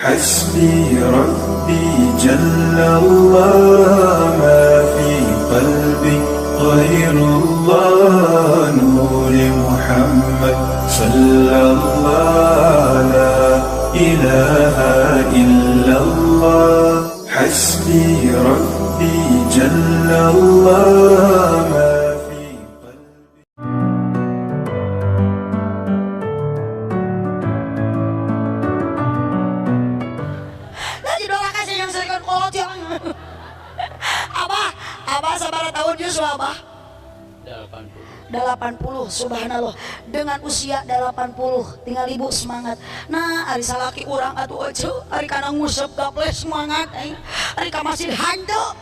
حسبي ربي جل الله ما في قلبي غير الله نور محمد صلى الله لا إله إلا الله حسبي ربي جل الله ما في قلبي. Lagi doa kasih yang serikan kolot yang. Abah, Abah sabaraha tahun Yusuf Abah? 80. 80, subhanallah. Dengan usia 80 tinggal ibu semangat. Nah, ari salaki urang atuh ece, ari kana ngusep gaple semangat aing. Ari ka masjid hanteu.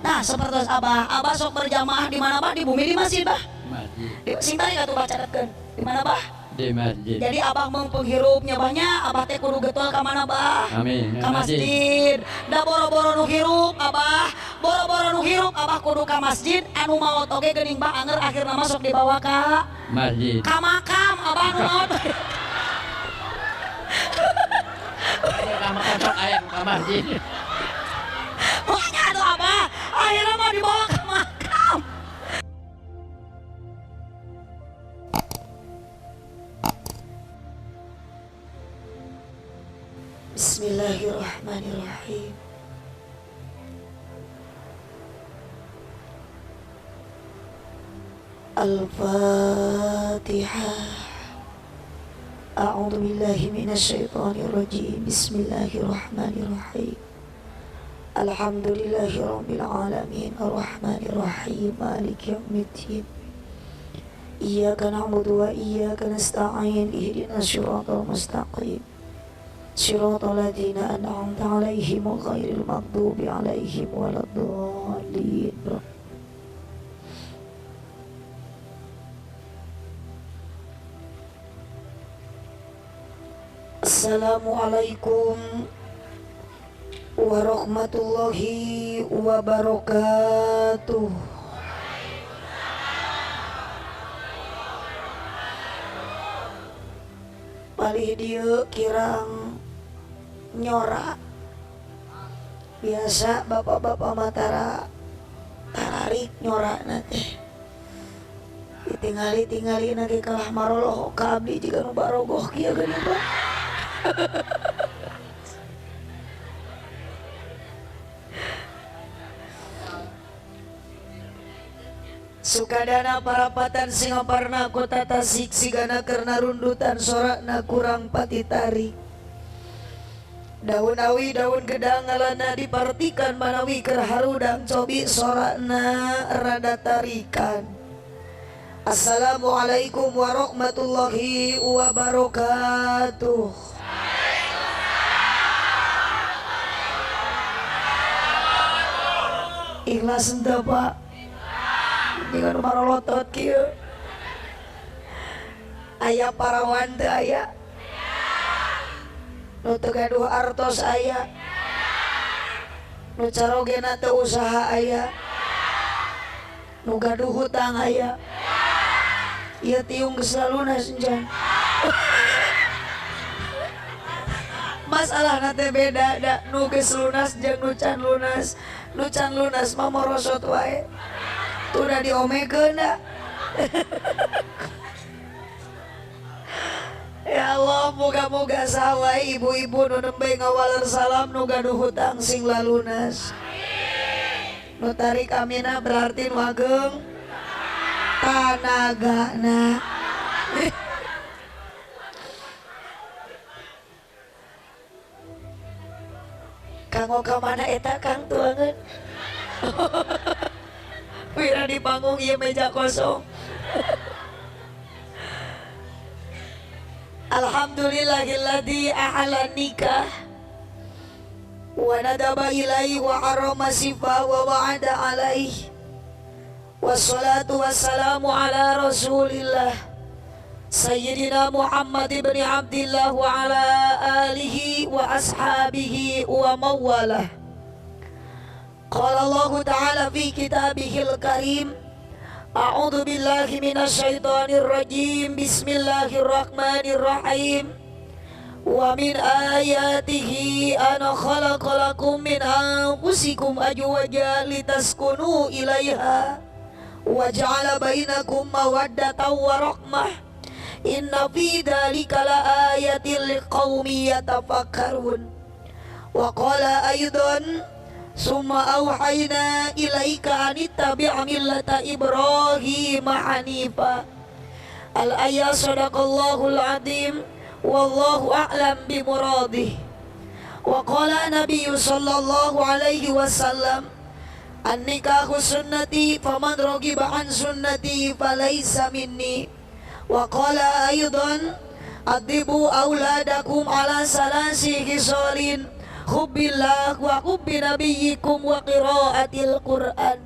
Nah, seperti Abah, Abah sok berjamaah di mana Bah? Di bumi di masjid Bah? Masjid. Di sing tarik atuh baca catetkeun. Di mana Bah? Di masjid. Jadi Abah mengpenghirup nyabahnya, Abah teh kudu getol ka mana Bah? Amin. Ka masjid. Da boro-boro nu hirup Abah, boro-boro nu hirup Abah kudu ka masjid, anu maot oge geuning Bah anger akhirna masuk dibawa ka masjid. Ka makam Abah nu maot. Ka makam sok aya ka masjid. Pokoknya atuh Abah, akhirna mah dibawa ka makam. Bismillahirrahmanirrahim. Al-Fatihah. A'udzu billahi minasyaitonir rajim. Bismillahirrahmanirrahim. Alhamdulillahi rabbil alamin arrahmanir rahim maliki yaumiddin. Iyyaka na'budu wa iyyaka nasta'in ihdinas siratal mustaqim. Siratal ladzina an'amta 'alaihim ghairil maghdubi 'alaihim waladdallin. Assalamualaikum warahmatullahi wabarakatuh. Palih dieu kirang nyora. Biasa bapak-bapak matara tararik nyora teh. Ditingali-tingali nage kalah maroloh ka abdi jiga nu barogoh kieu geuning Pak. Sukadana parapatan Singaparna kota Tasik sigana karena rundutan sorakna kurang pati tarik. Daun awi daun gedang ngalana dipartikan manawi keur harudang cobi sorakna rada tarikan. Assalamualaikum warahmatullahi wabarakatuh. Ikhlas henteu Pak? Jangan marolotot kieu. Aya parawan teu aya? Nu teu gaduh artos aya? Nu carogena teu usaha aya? Nu gaduh hutang aya? Ieu tiung geus lalunas encan. Masalahna teh beda da nu geus lunas jeung nu can lunas. Nu can lunas mah morosot wae. Tuh udah diomekeun da. Ya Allah, moga-moga sawai ibu-ibu nu nembe ngawaler salam nu gaduh hutang sing lalunas. Nu tarik amina berarti nu ageng tanagana. Kanggo ka mana eta Kang tuangeun? Wira di panggung ieu meja kosong. Alhamdulillahilladzi a'ala nikah wa nadaba ilaihi wa harrama sifa wa wa'ada alaihi. Wassalatu wassalamu ala rasulillah Sayyidina Muhammad ibn Abdillah wa ala alihi wa ashabihi wa mawalah. Qala Allah Ta'ala fi kitabihil karim, a'udzu billahi minasyaitonir rajim, bismillahirrahmanirrahim. Wa min ayatihi an khalaqalakum min anfusikum azwajan litaskunu ilaiha wa ja'ala bainakum mawaddatan wa rahmah inna fi dzalika laayatin liqaumin yatafakkarun. Wa qala aidan summa auhayna ilaika an ittabi' millata Ibrahim hanifa. Al ayat sadaqallahul azim. Wallahu a'lam bimuradih. Wa qala nabiyyu sallallahu alaihi wasallam an-nikahu sunnati faman raghiba an sunnati falaysa minni. Wa qala aidan adibu auladakum ala salasi khisalin hubbillah wa hubbi nabiyyikum wa qiraatil Qur'an.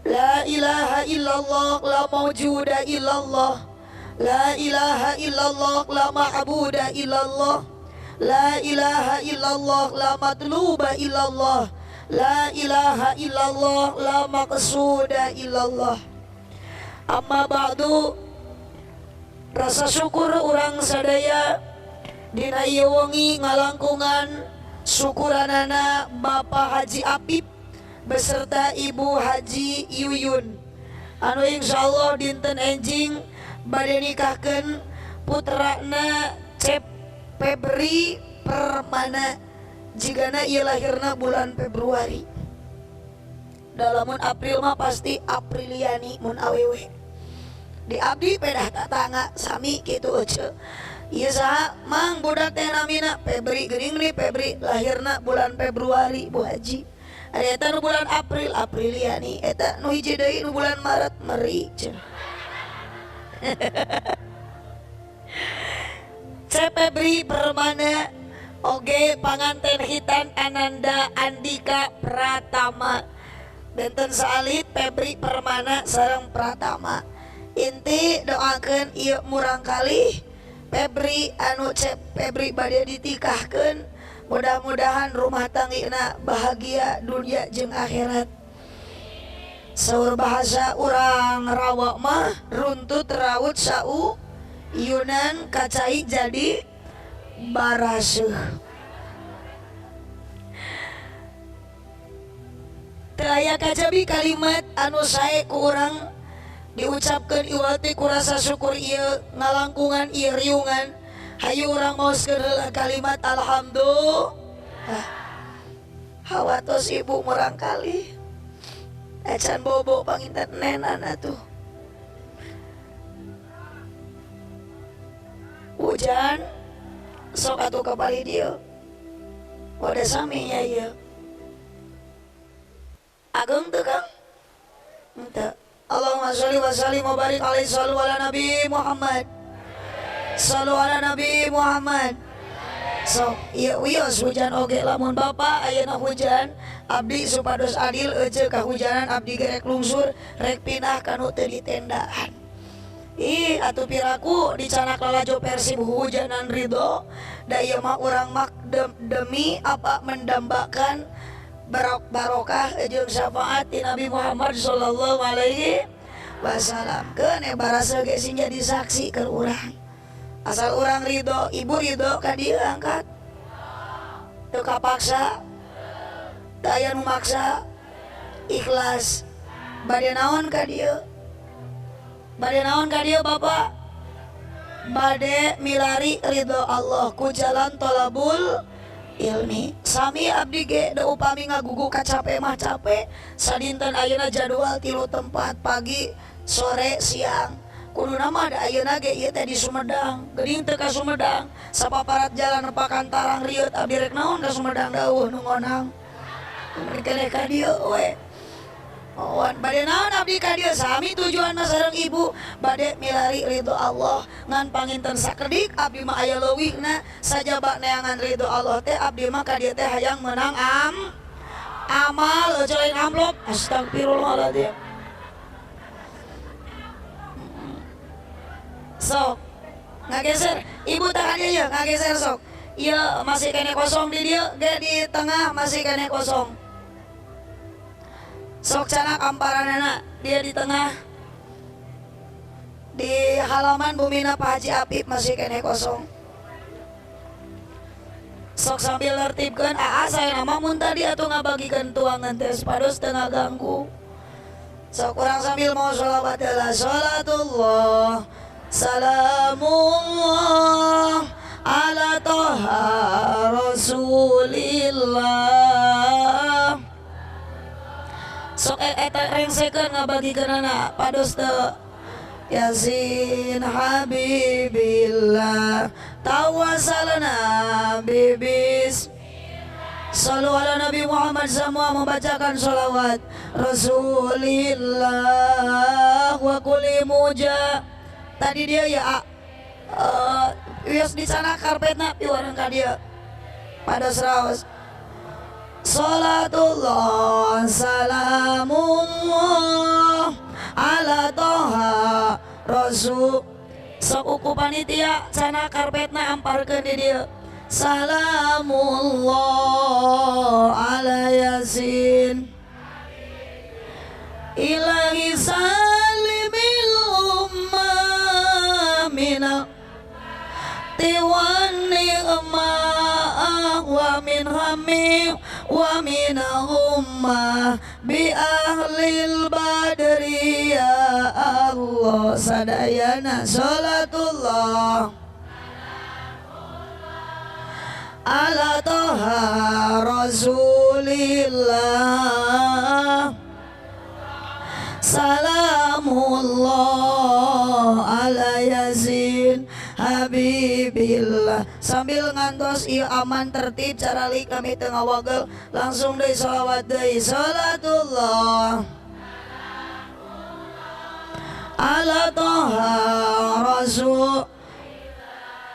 La ilaha illallah la mawjuda illallah. La ilaha illallah la ma'buda illallah. La ilaha illallah la matluba illallah. La ilaha illallah la maqsuda illallah. Amma ba'du, rasa syukur urang sadaya dina ieu wengi ngalangkungan syukuranana Bapak Haji Apip beserta Ibu Haji Yuyun anu insyaallah dinten enjing bade nikahkeun putrana Cep Febri Permana jigana ieu lahirna bulan Februari. Dalamun April mah pasti Apriliani mun awewe. Di abdi pedah tatangga sami kitu euceu. Ieu saha mang budak teh namina Febri geuning nih Febri lahirna bulan Februari Bu Haji. Ari eta nu bulan April Apriliani, eta nu hiji deui nu bulan Maret Meri cenah. Febri Permana oge panganten hitan Ananda Andika Pratama. Benten saalit Febri Permana sareng Pratama. Inti doakeun ieu murang kalih Febri anu Cep Febri bade ditikahkeun, mudah-mudahan rumah tanggina bahagia dunia jeung akhirat. Saur bahasa urang rawa mah runtut raut sau yunan kacai jadi baraseuh. Teu aya kajabi kalimat anu sae ku urang diucapkeun iwati ku rasa syukur ieu ngalangkungan ieu riungan. Hayu urang maoskeun heula kalimat alhamdulillah. Hawatos ibu murang kali acan bobo panginten nenan atuh. Hujan sok atuh kapali dieu. Wadah saminya ieu. Ageng teu Kang? Henteu. Allahumma sholli wa sallim wa barik alaihi sallu ala Nabi Muhammad. Sallu ala Nabi Muhammad. Sok ieu wios hujan oge lamun bapak ayeuna hujan abdi supados adil euceu kahujanan abdi ge rek lungsur rek pindah ka nu teu ditendaan. Ih atuh piraku dicanak lalajo Persib hujanan ridho da ieu mah urang mak demi apa mendambakan barokah jeung syafaat ti Nabi Muhammad sallallahu alaihi wasallam. Keun barasa ge sing jadi saksi keur urang. Asal urang ridho, ibu ridho ka dieu angkat. Teu kapaksa, teu aya nu maksa, ikhlas. Bade naon ka dieu? Bade naon ka dieu Bapak? Bade milari ridho Allah ku jalan tolabul ilmi. Sami abdi ge da upami ngagugu kacape mah cape. Sadinten ayeuna jadwal 3 tempat, pagi, sore, siang. Kuduna mah da ayeuna ge ieu teh di Sumedang. Geuning teu ka Sumedang, sapaparat jalan nepakan tarang rieut abdi rek naon ka Sumedang dauh nu ngonang. Keneh ka dieu we. Awan bade naon abdi ka dieu sami tujuanna sareng ibu bade milari ridho Allah ngan panginten sakedik abdi mah aya leuwihna sajaba neangan ridho Allah teh abdi mah ka dieu teh hayang meunang amal euceu lain amplop. Astagfirullahaladzim. Sok ngageser ibu tahan ieu ngageser sok. Ieu masih kene kosong di dieu ge di tengah masih kene kosong. Sok canak amparanana dia di tengah. Di halaman bumina Pak Haji Apip masih kene kosong. Sok sambil nertibkeun aa saya nama mun tadi atuh ngabagikeun tuangan teh pados teu ngaganggu. Sok urang sambil mau sholawat heula. Sholatullah salamullah ala toha rasulillah. Sok eta rengsekeun ngabagikeunana pados teu. Yasin habibillah tawasalna bibis. Sallu ala Nabi Muhammad, semua membacakan sholawat Rasulillah wa kulli muja. Tadi dia ya wios di sana karpetna piwareng ka dieu pados raos. Salatullah salamullah ala toha rasul. Sok uku panitia sana karpetna amparkeun di dieu. Salamullah ala yasin ilahi salimil ummah minal tiwan ni'mah wa min hamim wa min ummah bi ahlil badri ya Allah. Sadayana salatullah ala toha rasulillah salamullah ala yasin habibillah. Sambil ngantos ieu aman tertib caralik kami tengah wagel langsung deui sholawat deui. Salatullah ala toha rasul.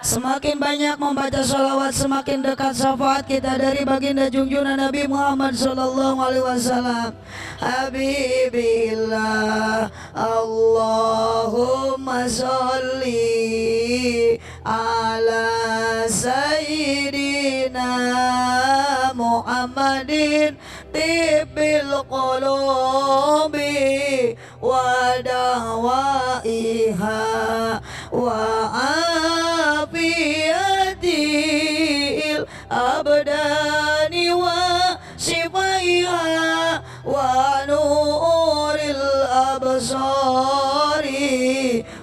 Semakin banyak membaca sholawat, semakin dekat syafaat kita dari baginda junjungan Nabi Muhammad sallallahu alaihi wasallam. Habibillah, Allahumma sholli ala sayyidina Muhammadin tibbil qulubi wa dawaiha wa afiyatil abdani wa shifaiha wa nuril absari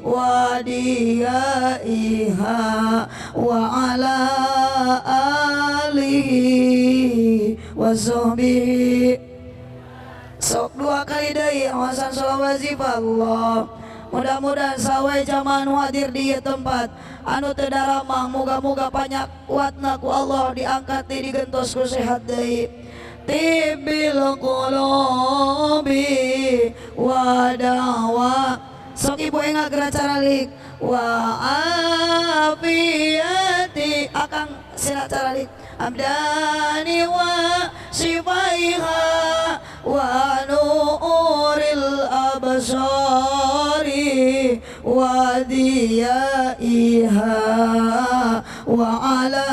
wa diyaiha wa ala alihi wa sahbihi. Sok dua kali deui awasan sholawat wazifah Allah. Mudah-mudahan sawai jamaah nu hadir di tempat anu teu daramang moga-moga banyak kuatna ku Allah diangkat di digentos ku sehat deui. Tibil qulubi wa dawa. Sok ibu enggak gerak caralik wa afiyati akang sina caralik abdani wa shifaiha wa nuril absari wa diyaiha wa ala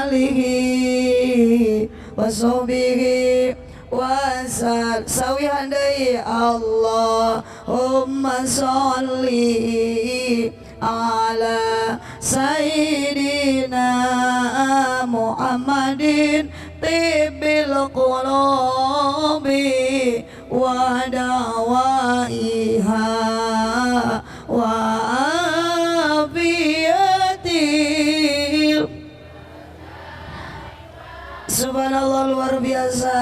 alihi wa sahbihi wasal. Sawihan deui Allahumma sholli ala sayyidina Muhammadin tibbil qulubi wa dawaiha wa afiyatil. Subhanallah luar biasa.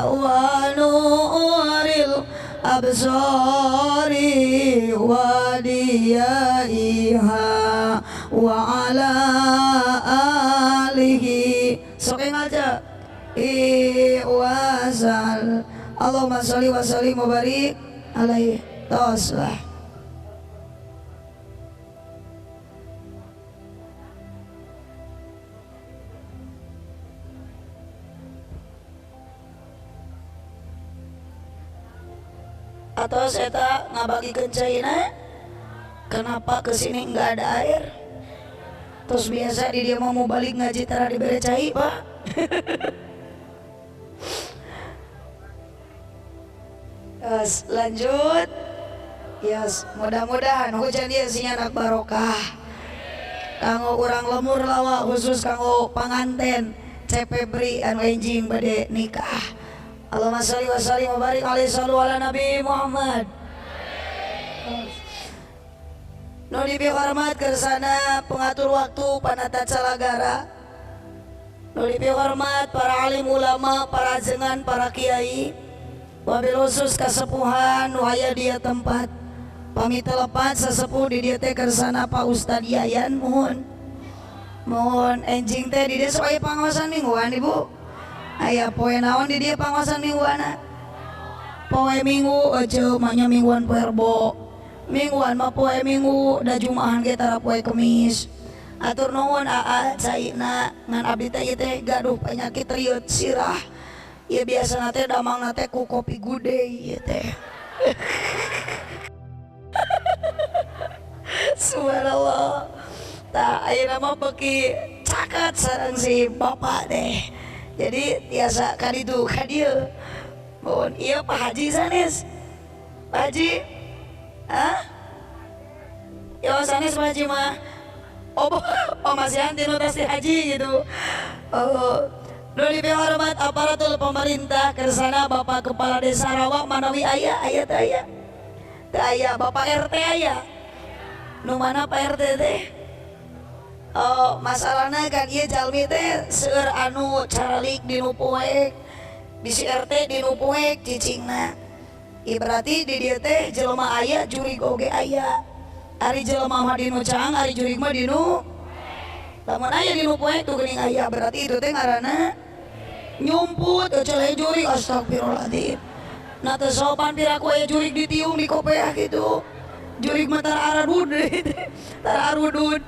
Wa nuril absari wa diyaiha wa ala alihi. Sok engal aja wasal. Allahumma sholli wa sallim wa barik alaihi. Tos lah. Atau saya ngabagikeun caina, kenapa kesini nggak ada air? Terus biasa di dia mau balik ngaji tara dibere cai pak. Yes, lanjut. Yes, mudah-mudahan hujan dia sih anak barokah. Kanggo urang lemur lawa khusus kanggo panganten CP Bri anu enjing bade nikah. Allahumma sholli wa sallim wa barik alaihi sallu ala Nabi Muhammad. Nu dipihormat kersana pengatur waktu panata calagara. Nu dipihormat para alim ulama, para jengan, para kiai. Wabil khusus kasepuhan nu aya dia tempat. Pamit telepat sesepuh di dieu teh kersana Pak Ustad Yayan mohon. Mohon enjing teh di dieu sok aya pangaosan mingguan Ibu. Aya poe naon di dieu pangaosan mingguanna? Poe Minggu euceu mah nya mingguan poe Rebo. Mingguan mah poe Minggu da Jumahan ge tara poe Kemis. Atur nuhun aa caina ngan abdi teh ieu teh gaduh penyakit rieut sirah. Ieu biasana teh damangna teh ku kopi gude ieu teh. Subhanallah. Tah ayeuna mah beuki caket sareng si bapak deh. Jadi tiasa ka ditu ka dieu. Mohon ieu Pak Haji sanes. Pak Haji. Hah? Yo sanes Pak Haji mah. Oh, oh masihan tinu tas ti haji gitu. Oh, nu dipihormat aparatur pemerintah kersana Bapak Kepala Desa Rawa manawi aya aya teu aya. Teu aya Bapak RT aya. Nu mana Pak RT teh? Oh, masalahna kan ieu jalmi teh seueur anu caralik dinu poek. Bisi RT dinu poek cicingna. Ieu berarti di dieu teh jelema aya jurig oge aya. Ari jelema mah dinu caang, ari jurig mah dinu lamun aya dinu poek tuh geuning aya berarti itu teh ngaranna nyumput euceul jurig astagfirullahaladzim. Nah teu sopan piraku aya jurig ditiung di kopeah gitu. Jurig mah tara arudud tara arudud.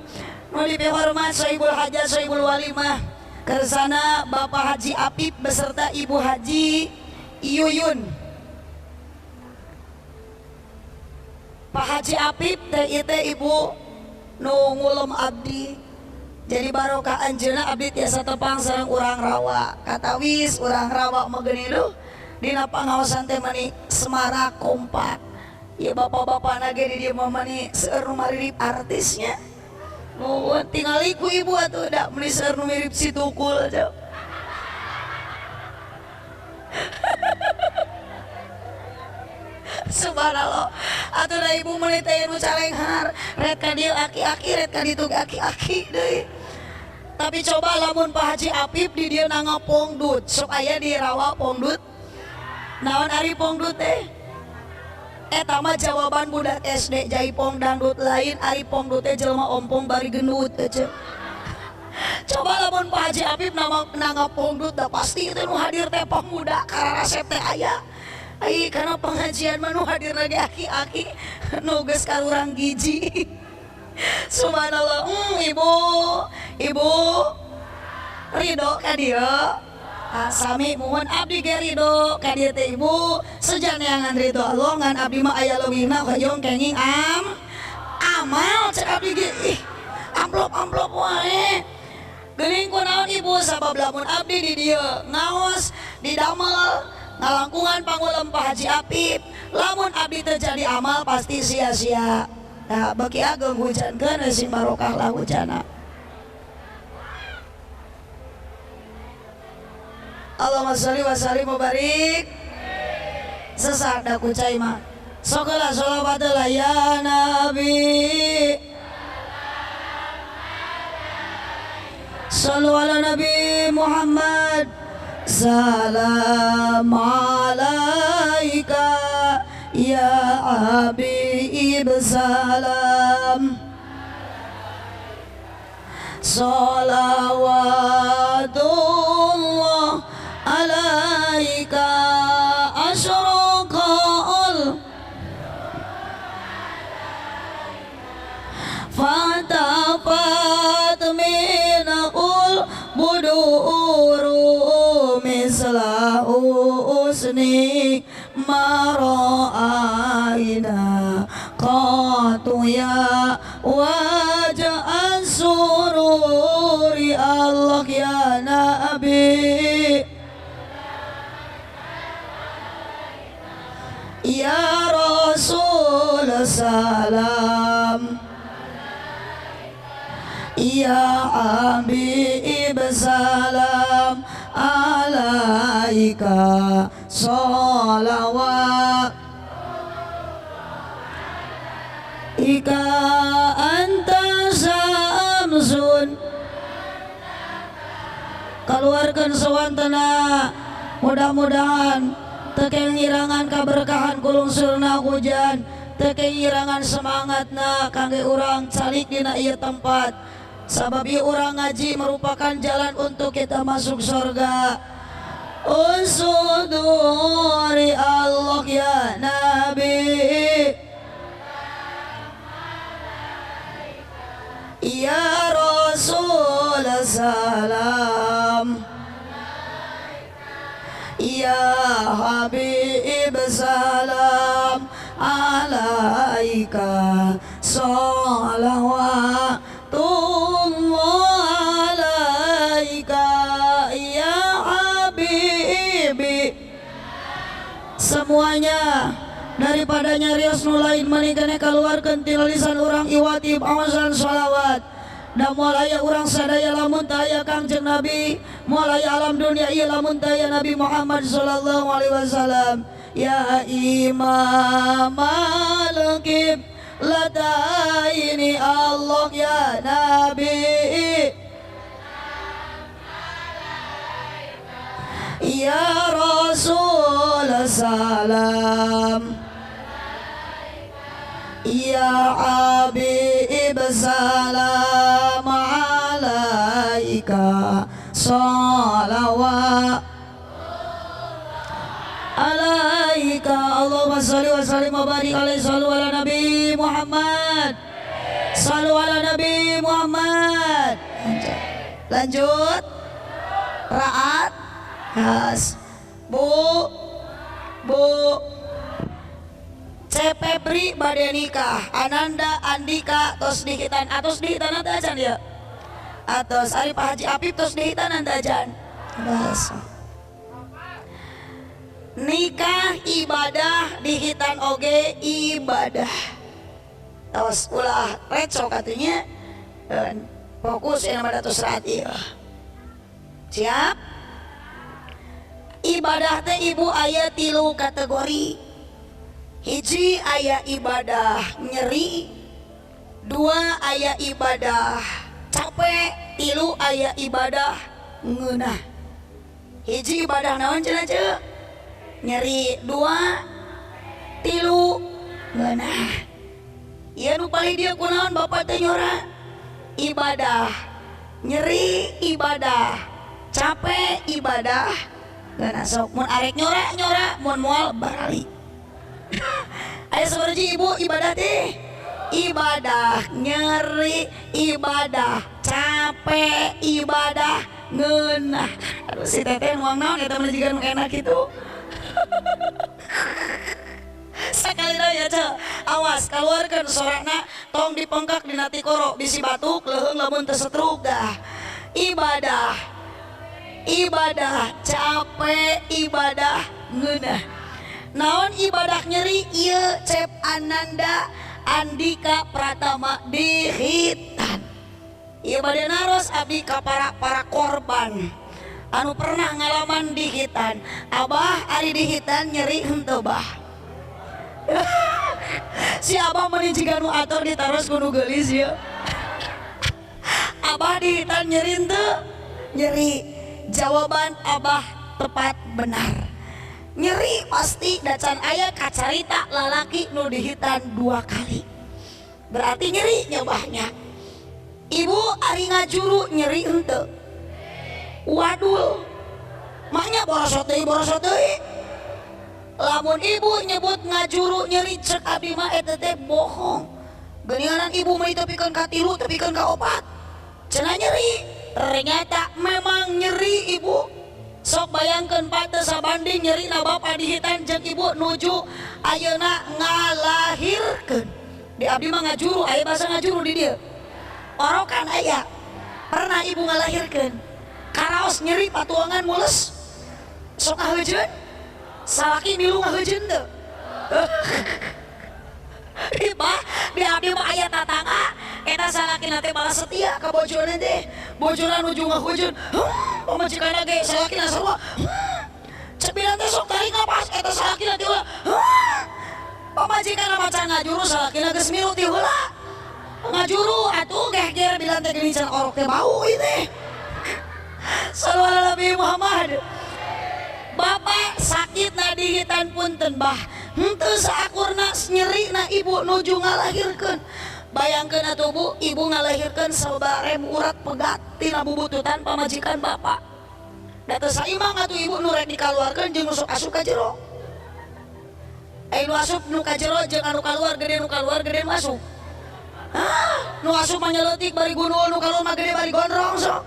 Nu dipihormat Sohibul Hajat Sohibul Walimah kersana Bapak Haji Apip beserta Ibu Haji Yuyun. Pak Haji Apip teh ieu teh ibu nu ngulem abdi. Jadi barokah anjeunna abdi tiasa tepang sareng urang rawa. Katawis urang rawa mah geuning duh dina pangaosan teh mani semarak kompak. Ieu bapak-bapana ge di dieu mah mani seueur nu maririp artisnya. Nuhun tingali ku ibu atuh da meuni seueur nu mirip si Tukul aja. Subhanallah. Atuh da ibu meuni teh nu calenghar, ret ka dieu aki-aki, ret ka ditu aki-aki deui. Tapi coba lamun Pak Haji Apip di dieu nangga pongdut, sok aya di rawa pongdut. Naon ari pongdut teh? Eta mah jawaban budak SD jaipong dangdut lain ari pongdut teh jelema ompong bari gendut teh. Coba lamun Pak Haji Apip nangga pongdut da pasti itu nu hadir teh pemuda kararasep teh aya. Ai karena pengajian mah nu hadir lagi aki-aki nu geus karurang giji. Subhanallah. Ibu, ibu ridho ka dieu. Sami mohon abdi ge ridho ka dieu teh ibu. Sejaneangan ridho Allah ngan abdi mah aya leuwihna hoyong kenging amal cek abdi ge ih amplop-amplop wae. Geuning kunaon ibu sabab lamun abdi di dieu ngaos didamel ngalangkungan pangulem Pak Haji Apip lamun abdi terjadi amal pasti sia-sia. Nah bagi ageng hujankeun sing barokah lah hujana. Allahumma sholli wa sallim wa barik. Sesak da ku cai mah. Sok heula sholawat heula ya Nabi. Shallu ala Nabi Muhammad. Salam alaika ya habib salam. Salawatullah alaika asyraqal fatafat minul buduru misla usni ma ra'aina qatu ya wajah sururi Allah ya Nabi ya Rasul salam Ya Habib salam alaika sholawat ika anta samsun. Keluarkan sewantena, mudah-mudahan tekeng irangan kaberkahan kulungsurna hujan, tekeng irangan semangatna kangge urang calik dina ieu tempat. Sabab ieu urang ngaji merupakan jalan untuk kita masuk surga. Usuduri Allah ya Nabi, ya Rasul salam, ya Habib salam alaika sholawatullah alaika ya Habibi. Semuanya daripada nyarios nu lain menikahnya keluarkan tina lisan urang iwatib awasan sholawat. Da moal aya urang sadaya lamun taya Kangjeng Nabi, moal aya alam dunia ieu lamun taya Nabi Muhammad sallallahu alaihi wasallam. Ya Imam al-Qiblataini Allah ya Nabi, ya Rasul salam, ya Habib salam alaika sholawat alaika. Allahumma sholli wa sallim wa barik alaihi, sallu ala Nabi Muhammad, sallu ala Nabi Muhammad. Lanjut raat has bu bu Cepebri bade nikah Ananda Andika tos dihitan atos dihitan nanti ajan ya atos ari Pak Haji Apip tos dihitan nanti ajan. Bahasa nikah ibadah dihitan oge ibadah tos ulah recok katanya fokus yang pada tos raat ieu. Siap ibadah teh ibu aya 3 kategori. Hiji aya ibadah nyeri, 2 aya ibadah capek, 3 aya ibadah ngeunah. Hiji ibadah naon cenah ceu? Nyeri, 2 3 ngeunah. Ieu nu paling dieu kunaon bapak teh nyora? Ibadah nyeri, ibadah capek, ibadah ngeunah. Sok mun arek nyora nyora, mun moal barali. Ayo seperti ibu ibadah teh ibadah nyeri, ibadah capek, ibadah ngeunah. Aduh si teteh nuang naon eta mah jiga nu enak kitu. Sakali deui ya ceu, awas kaluarkeun sorana tong dipengkak dina tikoro bisi batuk leuheung lamun teu setruk dah. Ibadah ibadah capek, ibadah ngeunah. Naon ibadah nyeri ieu Cep Ananda Andika Pratama dihitan. Ieu bade naros abdi ka para korban anu pernah ngalaman dihitan. Abah ari dihitan nyeri henteu bah. Si abah meni jiga nu ator ditaros ku nu geulis ieu. Abah dihitan nyeri henteu? Nyeri. Jawaban abah tepat benar. Nyeri pasti dacan aya kacarita lalaki nu dihitan 2 kali. Berarti nyeri nyobahnya. Ibu ari ngajuru nyeri henteu? Wadul. Mahnya borosot deui borosot deui. Lamun ibu nyebut ngajuru nyeri cek abdi mah eta teh bohong. Geuninganan ibu mah tepikeun ka 3 tepikeun ka 4. Cenah nyeri. Ternyata memang nyeri ibu. Sok bayangkeun Pak teu sabanding nyeri na bapak dihitan jeung ibu nuju ayeuna ngalahirkeun. Di abdi mah ngajuru, aya bahasa ngajuru di dieu. Orokan aya. Pernah ibu ngalahirkeun. Karaos nyeri patuangan mules. Sok ngaheujeun. Salaki milu ngaheujeun teu? Di bah, di abdi mah aya tatangga Eta salakina teh malah setia ka bojona teh. Bojona nuju ngahujun. Pamajikanna ge salakina sarua. Cek bidan teh sok tarik napas eta salakina teh ulah. Pamajikanna macan ngajuru salakina geus milu ti heula. Ngajuru atuh gehger bidan teh geuning can orok teh bau ieu teh. Sallu ala Nabi Muhammad. Bapak sakit na dihitan punten bah. Henteu saakurna nyeri na ibu nuju ngalahirkeun. Bayangkeun atuh Bu, ibu ngalahirkeun sabarem urat pegat tina bubututan pamajikan bapak. Da teu saimang atuh ibu nu rek dikaluarkeun jeung nu sok asup ka jero. Nu asup nu ka jero jeung anu kaluar gede nu kaluar gede nu asup. Hah, nu asup mah nyeleutik bari gundul, nu kaluar mah gede bari gondrong sok.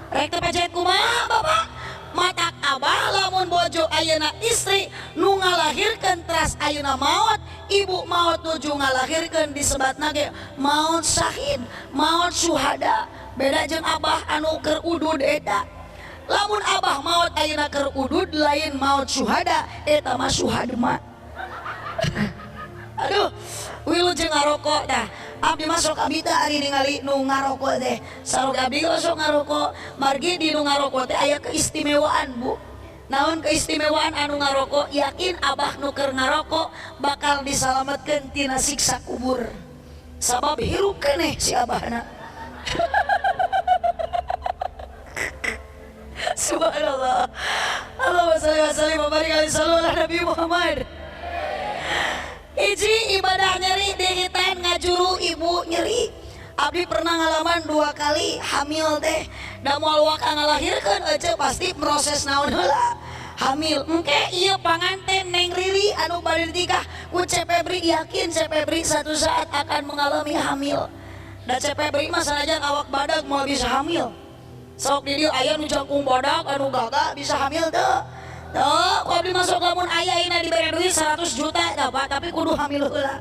Rek teu pejet kumaha bapak? Matak abah lamun bojo ayeuna istri nu ngalahirkeun teras ayeuna maot, ibu maot nuju ngalahirkeun disebatna ge maot syahid, maot syuhada. Beda jeung abah anu keur udud eta. Lamun abah maot ayeuna keur udud lain maot syuhada, eta mah syuhadma. Aduh, wilujeng ngarokok dah. Abdi masuk abdi teh ari ningali nu ngarokok teh. Sarua abdi sok ngarokok, margi di nu ngarokok teh aya keistimewaan, Bu. Naon keistimewaan anu ngarokok? Yakin abah nu keur ngarokok bakal disalametkeun tina siksa kubur. Sabab hirup keneh si abahna. Subhanallah. Allahumma shalli wa sallim wa barik alaihi sallu ala Nabi Muhammad. Hiji ibadah nyeri dihitan ngajuru ibu nyeri. Abdi pernah ngalaman 2 kali hamil teh. Da moal waka ngalahirkeun ece pasti proses naon heula. Hamil engke ieu panganten Neng Riri anu bade ditikah ku C Febri, yakin C Febri satu saat akan mengalami hamil. Da C Febri mah sanajan awak badag moal bisa hamil. Sok di dieu aya nu jangkung badag anu gagah bisa hamil teu. Tuh, ku abdi masuk lamun aya ina dibere duit 100 juta dapat, tapi kudu hamil heula.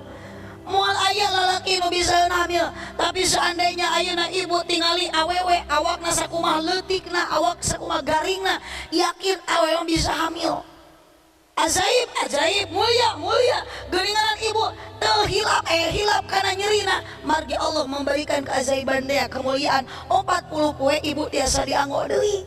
Moal aya lalaki nu bisa hamil, tapi seandainya ayeuna ibu tingali awewe awakna sakumaha leutikna, awak sakumaha garingna, yakin awewe bisa hamil. Ajaib, ajaib, mulia, mulia. Geuningan ibu teu hilap, hilap kana nyerina. Margi Allah memberikan keajaiban dea, kemuliaan. 40 poe ibu tiasa dianggo deui.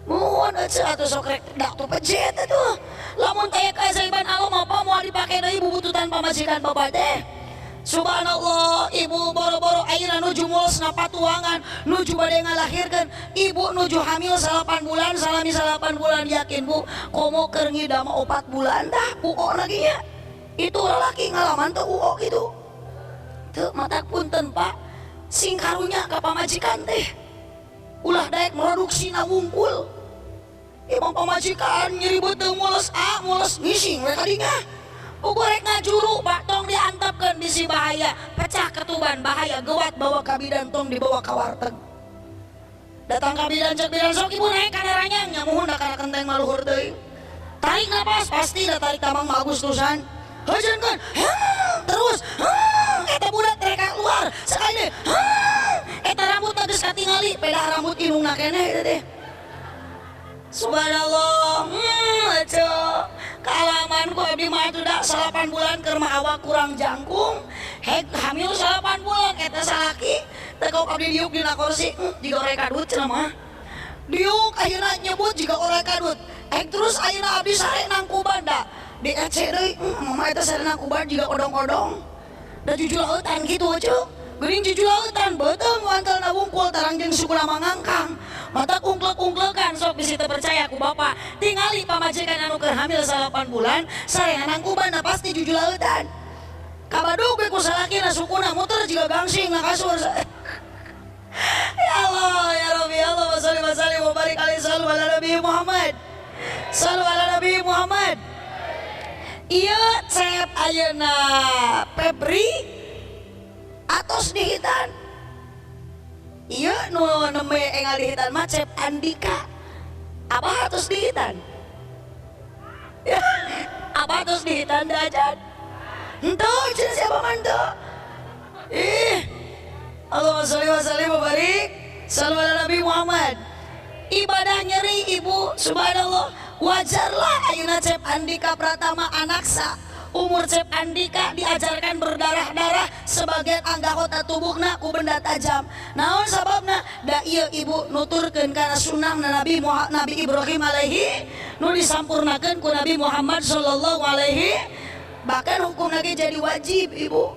Mohon ece atuh sok rek dak tuh pejet atuh. Lamun taya keajaiban Allah mah apa moal dipake deui bubututan pamajikan bapak teh. Subhanallah, ibu boro-boro ayeuna nuju mules napatuangan, nuju bade ngalahirkeun, ibu nuju hamil 8 bulan, salami 8 bulan yakin Bu, komo keur ngidam 4 bulan dah uo lagi nya. Itu lalaki ngalaman teu uo kitu. Teu matak punten Pak, sing karunya ka pamajikan teh. Ulah daek produksi na wungkul. Imam pamajikan nyeri beuteung mules a mules ngising we kadinya. Ugur rek ngajuru Pak, tong diantepkeun bisi bahaya, pecah ketuban bahaya, gewat bawa ka bidan tong dibawa ka warteg. Datang ka bidan cek bidan sok ibu naik kana ranyang nya muhun da kana kenteng maluhur teuing. Tarik napas pasti da tarik tamang mah Agustusan. Heujeunkeun, terus, eta budak rek keluar sekali deui. Eta rambut geus katingali, pedah rambut indungna keneh eta teh. Subhanallah, ece kaalaman ku abdi mah atuh da 8 bulan keur mah awak kurang jangkung, heg hamil 8 bulan eta salaki teh kau abdi diuk dina kursi, jiga orek kadut cenah mah. Diuk ayeuna nyebut jiga orek kadut. Heg terus ayeuna abdi sare nangkuban da. Di ece deui, mama eta sare nangkuban jiga odong-odong. Da jujur lautan kitu ece. Geuning jujur lautan beuteung wantelna wungkul tarang jeung sukuna mangangkang. Mata kungklek-kungklekan sok bisi teu percaya ku bapak. Tingali pamajikan anu keur hamil 8 bulan, sareana nangkuban pasti jujur lautan. Kabadug we ku salakina sukuna muter jiga gangsing na kasur. Ya Allah, ya Rabbi, ya Allah, shalli wa sallim wa barik alaihi sallu ala Nabi Muhammad. Sallu ala Nabi Muhammad. Ieu cep ayeuna Febri atos dihitan. Ieu nu nembe engal dihitan mah Cep Andika. Abah atos dihitan. Ya, abah atos dihitan da ajan. Henteu cenah siapa mah henteu. Ih. Allahumma sholli wa sallim wa barik sallu ala Nabi Muhammad. Ibadah nyeri ibu, subhanallah, wajarlah ayeuna Cep Andika Pratama anaksa Umur Cep Andika diajarkan berdarah-darah sebagian anggota tubuhna ku benda tajam. Naon sababna? Da ieu ibu nuturkeun kana sunnah Nabi Nabi Ibrahim alaihi nu disampurnakeun ku Nabi Muhammad sallallahu alaihi. Bahkan hukum lagi jadi wajib ibu.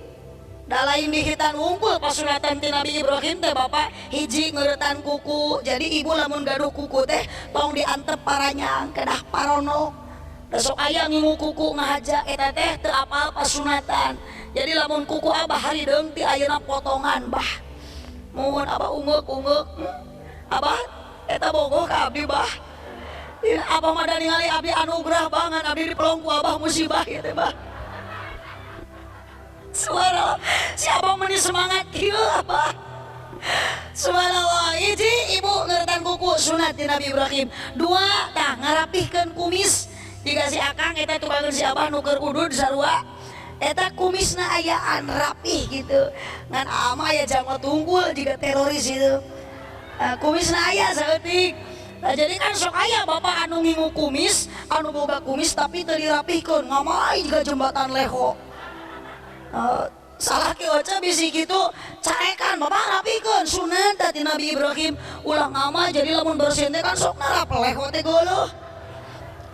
Da lain dihitan wungkul pasunatan ti Nabi Ibrahim teh bapak hiji ngeuretan kuku. Jadi ibu lamun gaduh kuku teh tong diantep paranyang kedah paronok. Da sok aya ngingu kuku ngahaja eta teh teu apal pasunatan. Jadi lamun kuku abah harideung ti ayeuna potongan bah. Mun abah ungeuk-ungeuk abah eta bogoh ka abdi bah. Abah mah da ningali abdi anugerah banget abdi dipelong ku abah musibah ieu teh bah. Subhanallah, siapa meni semangat kieu apa? Subhanallah, hiji ibu ngeretan kuku sunat di Nabi Ibrahim. Dua, tah ngarapihkeun kumis. Dikasih akang eta tukangeun si abah nu keur udud sarua. Eta kumisna ayaan rapih gitu. Ngan ama aya janggot tunggul jiga teroris gitu. Nah, kumisna aya saeutik. Nah, jadi kan sok aya bapak anu ngingu kumis, anu boga kumis tapi teu dirapihkeun, ngamai jiga jembatan leho. Salah ki oce bisi kitu carekan bapak rapikeun sunat tadi Nabi Ibrahim ulah ngama jadi lamun bersin teh kan sok narapeleh teh geuleuh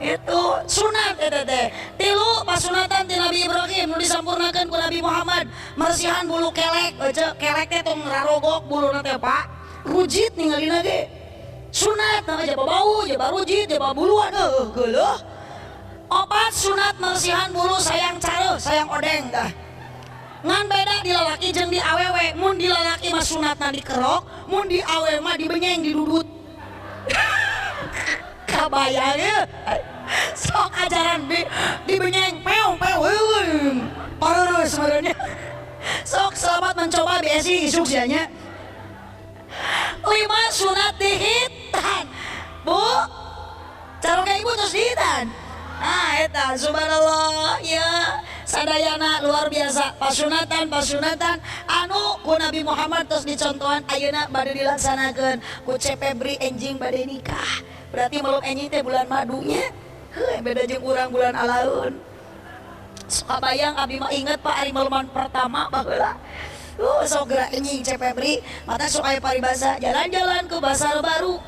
itu sunat eta teh. Tilu pasunatan ti Nabi Ibrahim nu disampurnakeun ku Nabi Muhammad mersihan bulu kelek oce kelek teh tong rarogok buluna teh pak rujit ningalina ge sunat nah jaba bau jaba rujit jaba buluan heuh geuleuh. Opat sunat mersihan bulu sayang careuh sayang odeng dah. Ngan beda di lalaki jeung di awewe, mun di lalaki mah sunatna dikerok, mun di awewe mah dibenyeng didudut. Kabayang ieu. Sok ajaran dibenyeng peong peong. Pareureus sebenarnya. Sok selamat mencoba BSI isuk sia nya. 5 sunat dihitan. Bu, caroge ibu terus dihitan. Ah eta subhanallah ya. Sadayana luar biasa pasunatan pasunatan anu ku Nabi Muhammad terus dicontohan ayeuna bade dilaksanakeun ku Cepebri enjing bade nikah. Berarti meluk enjing teh bulan madunya. Heuh beda jeung urang bulan alaun. Sok bayang abdi mah inget Pak ari meluman pertama baheula. Sok gerak enjing Cepebri mata sok aya paribasa jalan-jalan ke pasar baru.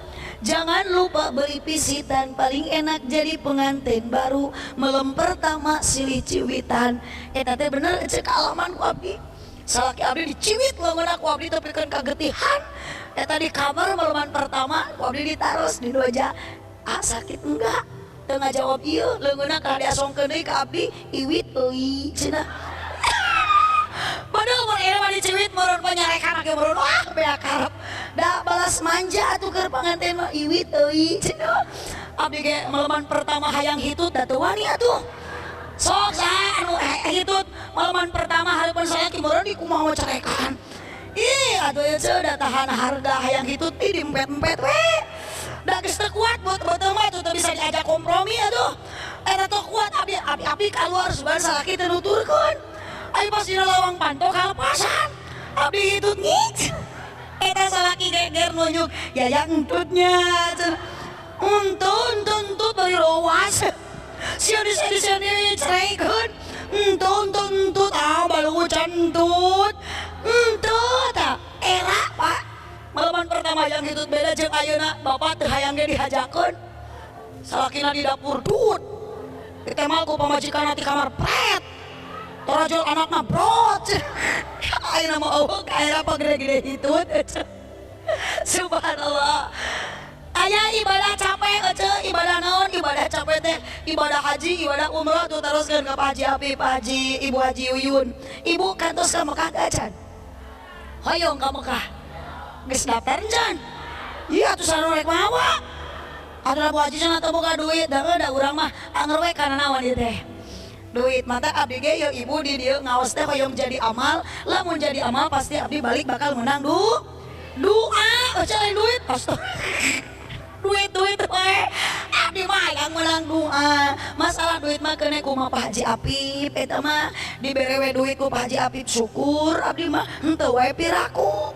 Jangan lupa beli pisitan, paling enak jadi pengantin baru. Melem pertama silih ciwitan. Eta teh bener cek alaman ku abdi. Salaki abdi diciwit leungeunna ku abdi tapi kan kagetihan. Eta di kamar meleman pertama ku abdi ditaros di doja. Ah sakit enggak? Teu ngajawab ieu leungeunna ka diasongkeun deui ka abdi iwit euy cenah. Padahal mun eta mah diciwit meureun panyarekan ge meureun wah bea karep. Da balas manja atuh keur panganten mah iwit euy cenah. Abdi ge meleman pertama hayang hitut da teu wani atuh. Sok saha anu hitut meleman pertama hareupeun salaki meureun di kumaha carekan. Ih atuh ieu da tahan harga hayang hitut ih diempet-empet we. Da geus teu kuat buat beuteung mah atuh teu bisa diajak kompromi atuh. Eta teu kuat abdi abdi kaluar sugan salaki teu nuturkeun. Ayo pas dina lawang panto kalepasan abdi hitut ngik. Eta salaki geger nunjuk yaya entutnya entut entut bari rowas sia di sia di cereikeun entut entut ah balungu centut entut ah era pak maleman pertama yang hitut beda jeung ayeuna bapak teu hayang ge dihajakeun salakina di dapur dut ditemal ku pamajikanna ti kamar pret torajol anakna brot. Ayeuna mah eueuh ka apa gede-gede hitut. Subhanallah. Aya ibadah capek ece, ibadah naon? Ibadah capek teh, ibadah haji, ibadah umroh tuh teruskeun ka Pak Haji Apip, Pak Haji, Ibu Haji Uyun. Ibu kantos ka Mekah teh acan? Hoyong ka Mekah. Geus daftar can? Iya atuh sarua rek mawa. Atuh Bu Haji cenah teu boga duit, da da urang mah anger we kana naon ieu teh. Duit mata abdi ge yeuh ibu di dieu ngaos teh hoyong jadi amal, lamun jadi amal pasti abdi balik bakal menang doa, eueuh lain duit astaga. Duit duit we abdi mah hayang menang doa. Masalah duit mah keune kumaha Pak Haji Apip eta mah dibere we duit ku Pak Haji Apip syukur abdi mah henteu we piraku.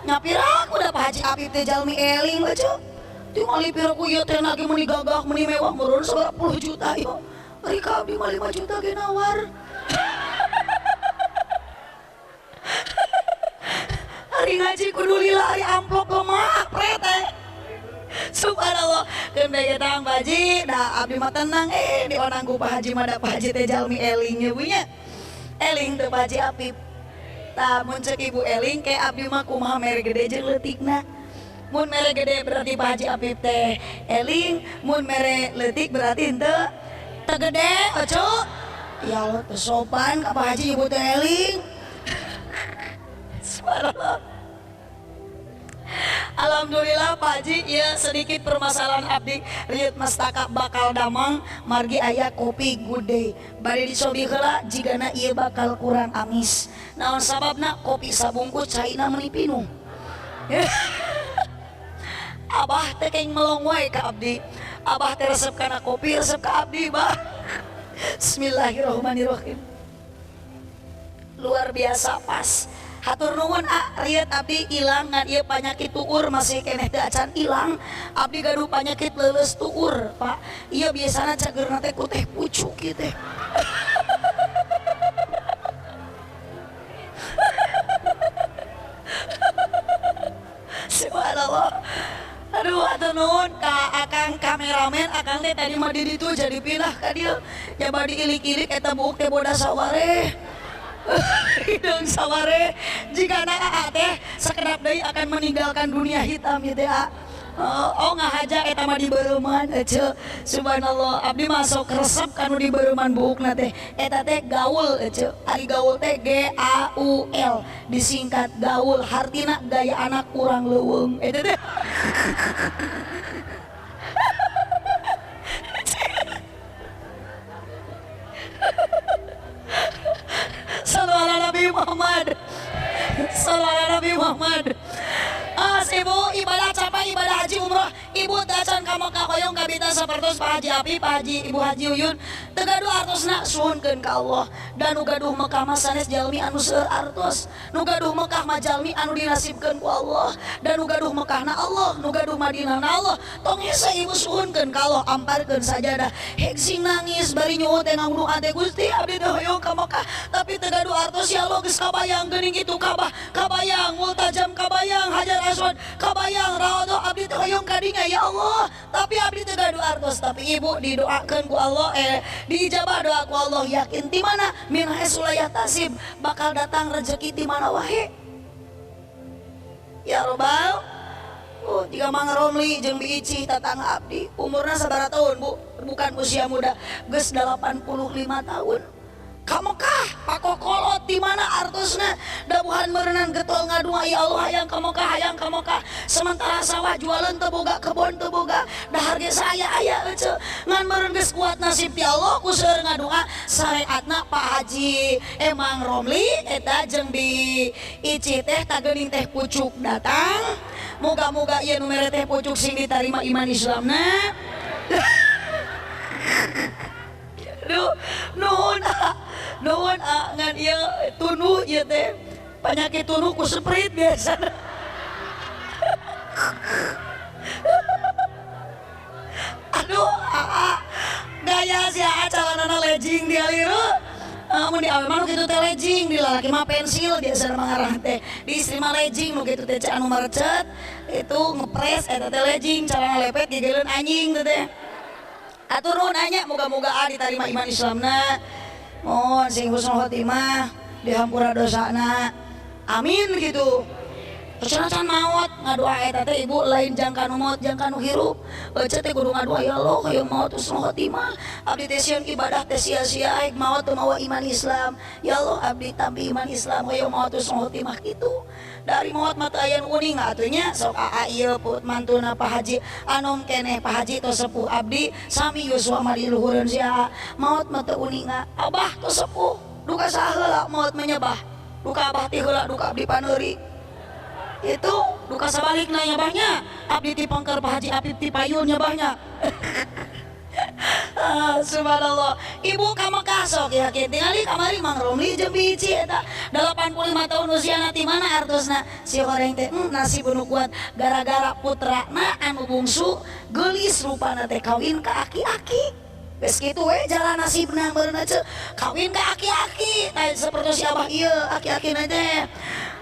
Nya piraku da Pak Haji Apip teh jalmi eling we ceu. Tingali piraku ieu teh lagi meuni gagah meuni mewah meureun sabaraha puluh juta ieu. Ari ka abdi mah 5 juta ge nawar. Ari ngaji kudu lila ari amplop lemah prete. Subhanallah, keun bae tang Pak Haji, da abdi mah tenang dionang ku Pak Haji mah da Pak Haji teh jalmi eling nya bu nya. Eling teu Pak Haji Apip. Tah mun ceuk ibu eling ke abdi mah kumaha mere gede jeung leutikna. Mun mere gede berarti Pak Haji Apip teh eling, mun mere leutik berarti henteu teu gede oco. Ya Allah teu sopan ka Pak Haji nyebut teh eling. Subhanallah. Alhamdulillah Pak Haji, ya sedikit permasalahan abdi riut mastaka bakal damang margi aya kopi Good Day. Bade dicobi heula jigana ieu bakal kurang amis. Naon sababna kopi sabungkus caina meuni pinuh. Abah teh keng melong wae ka abdi. Abah teh resep kana kopi, resep ka abdi, bah. Bismillahirrahmanirrahim. Luar biasa pas. Hatur nuhun a riet abdi ilang ngan ieu panyakit tuur masih keneh teu acan ilang. Abdi gaduh panyakit leuleus tuur, Pak. Ieu biasana cageurna teh ku teh pucuk ieu teh. Subhanallah. Aduh hatur nuhun ka akang kameramen, akang teh tadi mah di ditu jadi pindah ka dieu. Ya badi ilik-ilik eta buuk teh bodas saware. Hidung saware jika na teh sekedap deui akan meninggalkan dunia hitam ieu teh. Oh ngahaja eta mah di beureman ece. Subhanallah abdi masuk resep kanu di beureman buukna teh eta teh gaul ece. Ari gaul teh G A U L disingkat gaul hartina gaya anak kurang leuweung eta teh. Sallu ala Nabi Muhammad. Sallu ala Nabi Muhammad. As ibu ibadah capek ibadah haji umroh ibu tacan ka Mekah hoyong kabita sapertos Pak Haji Api Pak Haji Ibu Haji Uyun teu gaduh artosna suhunkeun ka Allah dan nu gaduh Mekah mah sanes jalmi anu seueur artos nu gaduh Mekah mah jalmi anu dinasibkeun ku Allah dan nu gaduh Mekahna Allah nu gaduh Madinahna Allah tong hese ibu suhunkeun ka Allah amparkeun sajadah heksing nangis bari nyuwun teh ngangduan teh Gusti abdi teh hoyong ka Mekah tapi teu gaduh artos ya Allah geus kabayang geuning itu Ka'bah kabayang Multajam kabayang Hajar Aswad kabayang Raudhah abdi teh hoyong kadinya ya Allah tapi abdi teu gaduh artos tapi ibu didoakeun ku Allah diijabah doa ku Allah yakin ti mana min haitsu la yahtasib bakal datang rezeki ti mana wae ya robbal. Oh jika Mang Romli jeung Bi Icih tatangga abdi umurna sabaraha tahun Bu bukan usia muda geus 85 tahun ka Mekah pakokolot di mana artosna dabuhan meureunan getol ngadua ya Allah hayang ka Mekah hayang ka Mekah sementara sawah jualan teu boga kebon teu boga dahar ge saaya aya ece ngan meureun geus kuat nasib ti Allah ku seueur ngadua sareatna Pak Haji Emang Romli eta jeung Bi Ici teh tageuning teh pucuk datang moga-moga ieu nu mere teh pucuk sing ditarima iman Islamna. Aduh, nuhun ah, nuhun ah, ngan ieu tunu ieu teh penyakit tunu ku sprite biasa. Aduh, ah, gaya si aa calanana legging dialiru. Mun di awe mah nu kitu teh legging, di lalaki mah pensil biasa mangarah teh. Di istri mah legging nu kitu teh anu merecet itu ngepres eta teh legging, calana lepet gigeuleun anjing teh teh. Atur nuhun anya moga-moga a diterima iman Islamna. Mohon sing husnul khotimah dihampura dosana. Amin gitu. Terus can maot ngadoa eta teh ibu lain jangka nu maot jangka nu hirup. Ece teh kudu ngadoa ya Allah hoyong maot husnul khotimah. Abdi teh sieun ibadah teh sia-sia aing maot teu mawa iman Islam. Ya Allah abdi tampi iman Islam hoyong maot husnul khotimah kitu. Dari maot mah teu aya nu uning atuh nya sok aa ieu put mantuna Pak Haji anom keneh Pak Haji tos sepuh abdi sami yuswa mah di luhureun si aa maot mah teu uning abah tos sepuh duka saheula maot menyebah duka abah ti heula duka abdi paneuri itu duka sabalikna nyebahnya abdi ti pengker Pak Haji Apip ti payun nyebahnya. Subhanallah ibu ka Mekah sok yakin tingali kamari Mang Romli jeung Bi Ici eta 85 tahun usiana ti mana artosna si horeng teh nasib nu kuat gara-gara putrana anu bungsu geulis rupana teh kawin ka aki-aki. Geus kitu we jalan nasibna meureun ce. Kawin ka aki-aki tah seperti si abah ieu aki-aki teh.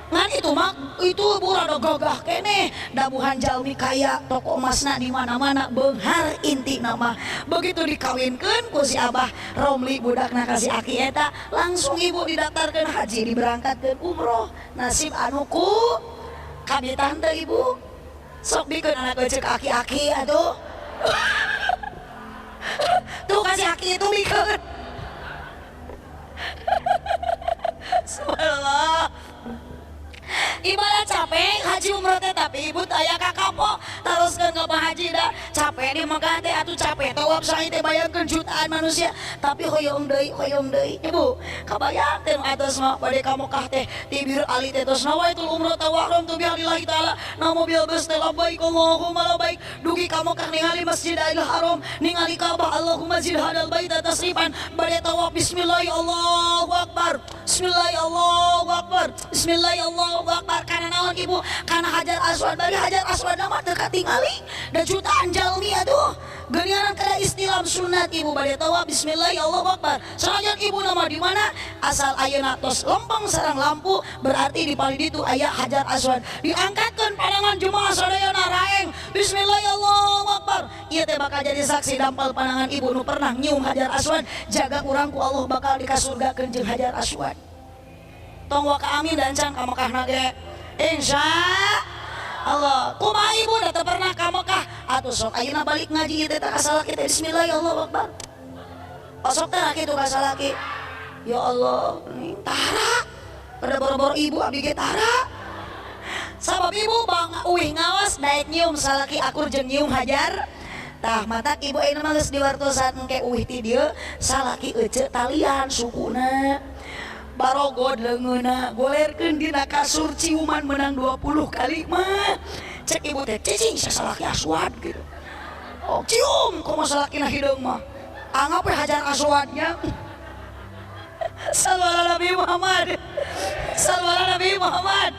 Ngan itu mah itu bu rada gagah keneh dabuhan jalmi kaya toko emasna di mana-mana beunghar inti nama. Begitu dikawinkeun ku si abah Romli budakna ka si aki eta langsung ibu didaftarkeun haji diberangkatkeun umroh. Nasib anu ku kabitan teh ibu. Sok bikeun anak eceuk aki-aki atuh. Tuh kasih aki itu bikeun. Subhanallah. Ibadah capek haji umroh teh tapi ibu aya ka kapok teruskeun ka Pak Haji da capek di Mekah teh atuh capek tawaf sa'i teh bayangkeun jutaan manusia tapi hoyong deui ibu kabayang teh nu atos mah bade ka Mekah teh tibir ali teh tos nawaitul umroh tawahrum tu billahi taala na mobil bus teh labbaik Allahumma labbaik dugi ka Mekah ningali Masjidil Haram ningali Ka'bah Allahumma zid hadal baita tasrifan bade tawaf bismillah Allahu akbar bismillah Allahu akbar bismillah Allahu akbar. Karena naon ibu karena Hajar Aswad bari Hajar Aswad mah teu katingali da jutaan jalmi atuh geuningan kada istilam sunat ibu bade tawaf bismillah Allahu akbar sanajan ibu nama di mana asal ayeuna tos lempeng sareng lampu berarti di palih ditu aya Hajar Aswad diangkatkeun pandangan jemaah sadayana raeng bismillah Allahu akbar ieu teh bakal jadi saksi dampal pandangan ibu nu pernah nyium Hajar Aswad jaga urang ku Allah bakal dikasurgakeun jeung Hajar Aswad. Tong waka amin dan can ka Mekah ge insya Allah. Kumaha ibu da teu pernah ka Mekah atuh sok ayeuna balik ngaji teh ka salaki teh bismillah ya Allahu akbar. Osok teh kitu ka salaki. Ya Allah, tara. Pada boro-boro ibu abdi ge tara. Sabab ibu bang uih ngawas daek nyium salaki akur jeung nyium hajar. Tah matak ibu ayeuna mah geus diwartosan engke uih ti dieu salaki ece talian sukuna. Barogod leungeuna golerkeun dina kasur ciuman menang 20 kali mah cek ibu teh cicing sasalaki aswad gitu. Oh cium komo salakina hideung mah anggap we hajar aswadnya. Sallallahu Nabi Muhammad. Sallallahu Nabi Muhammad.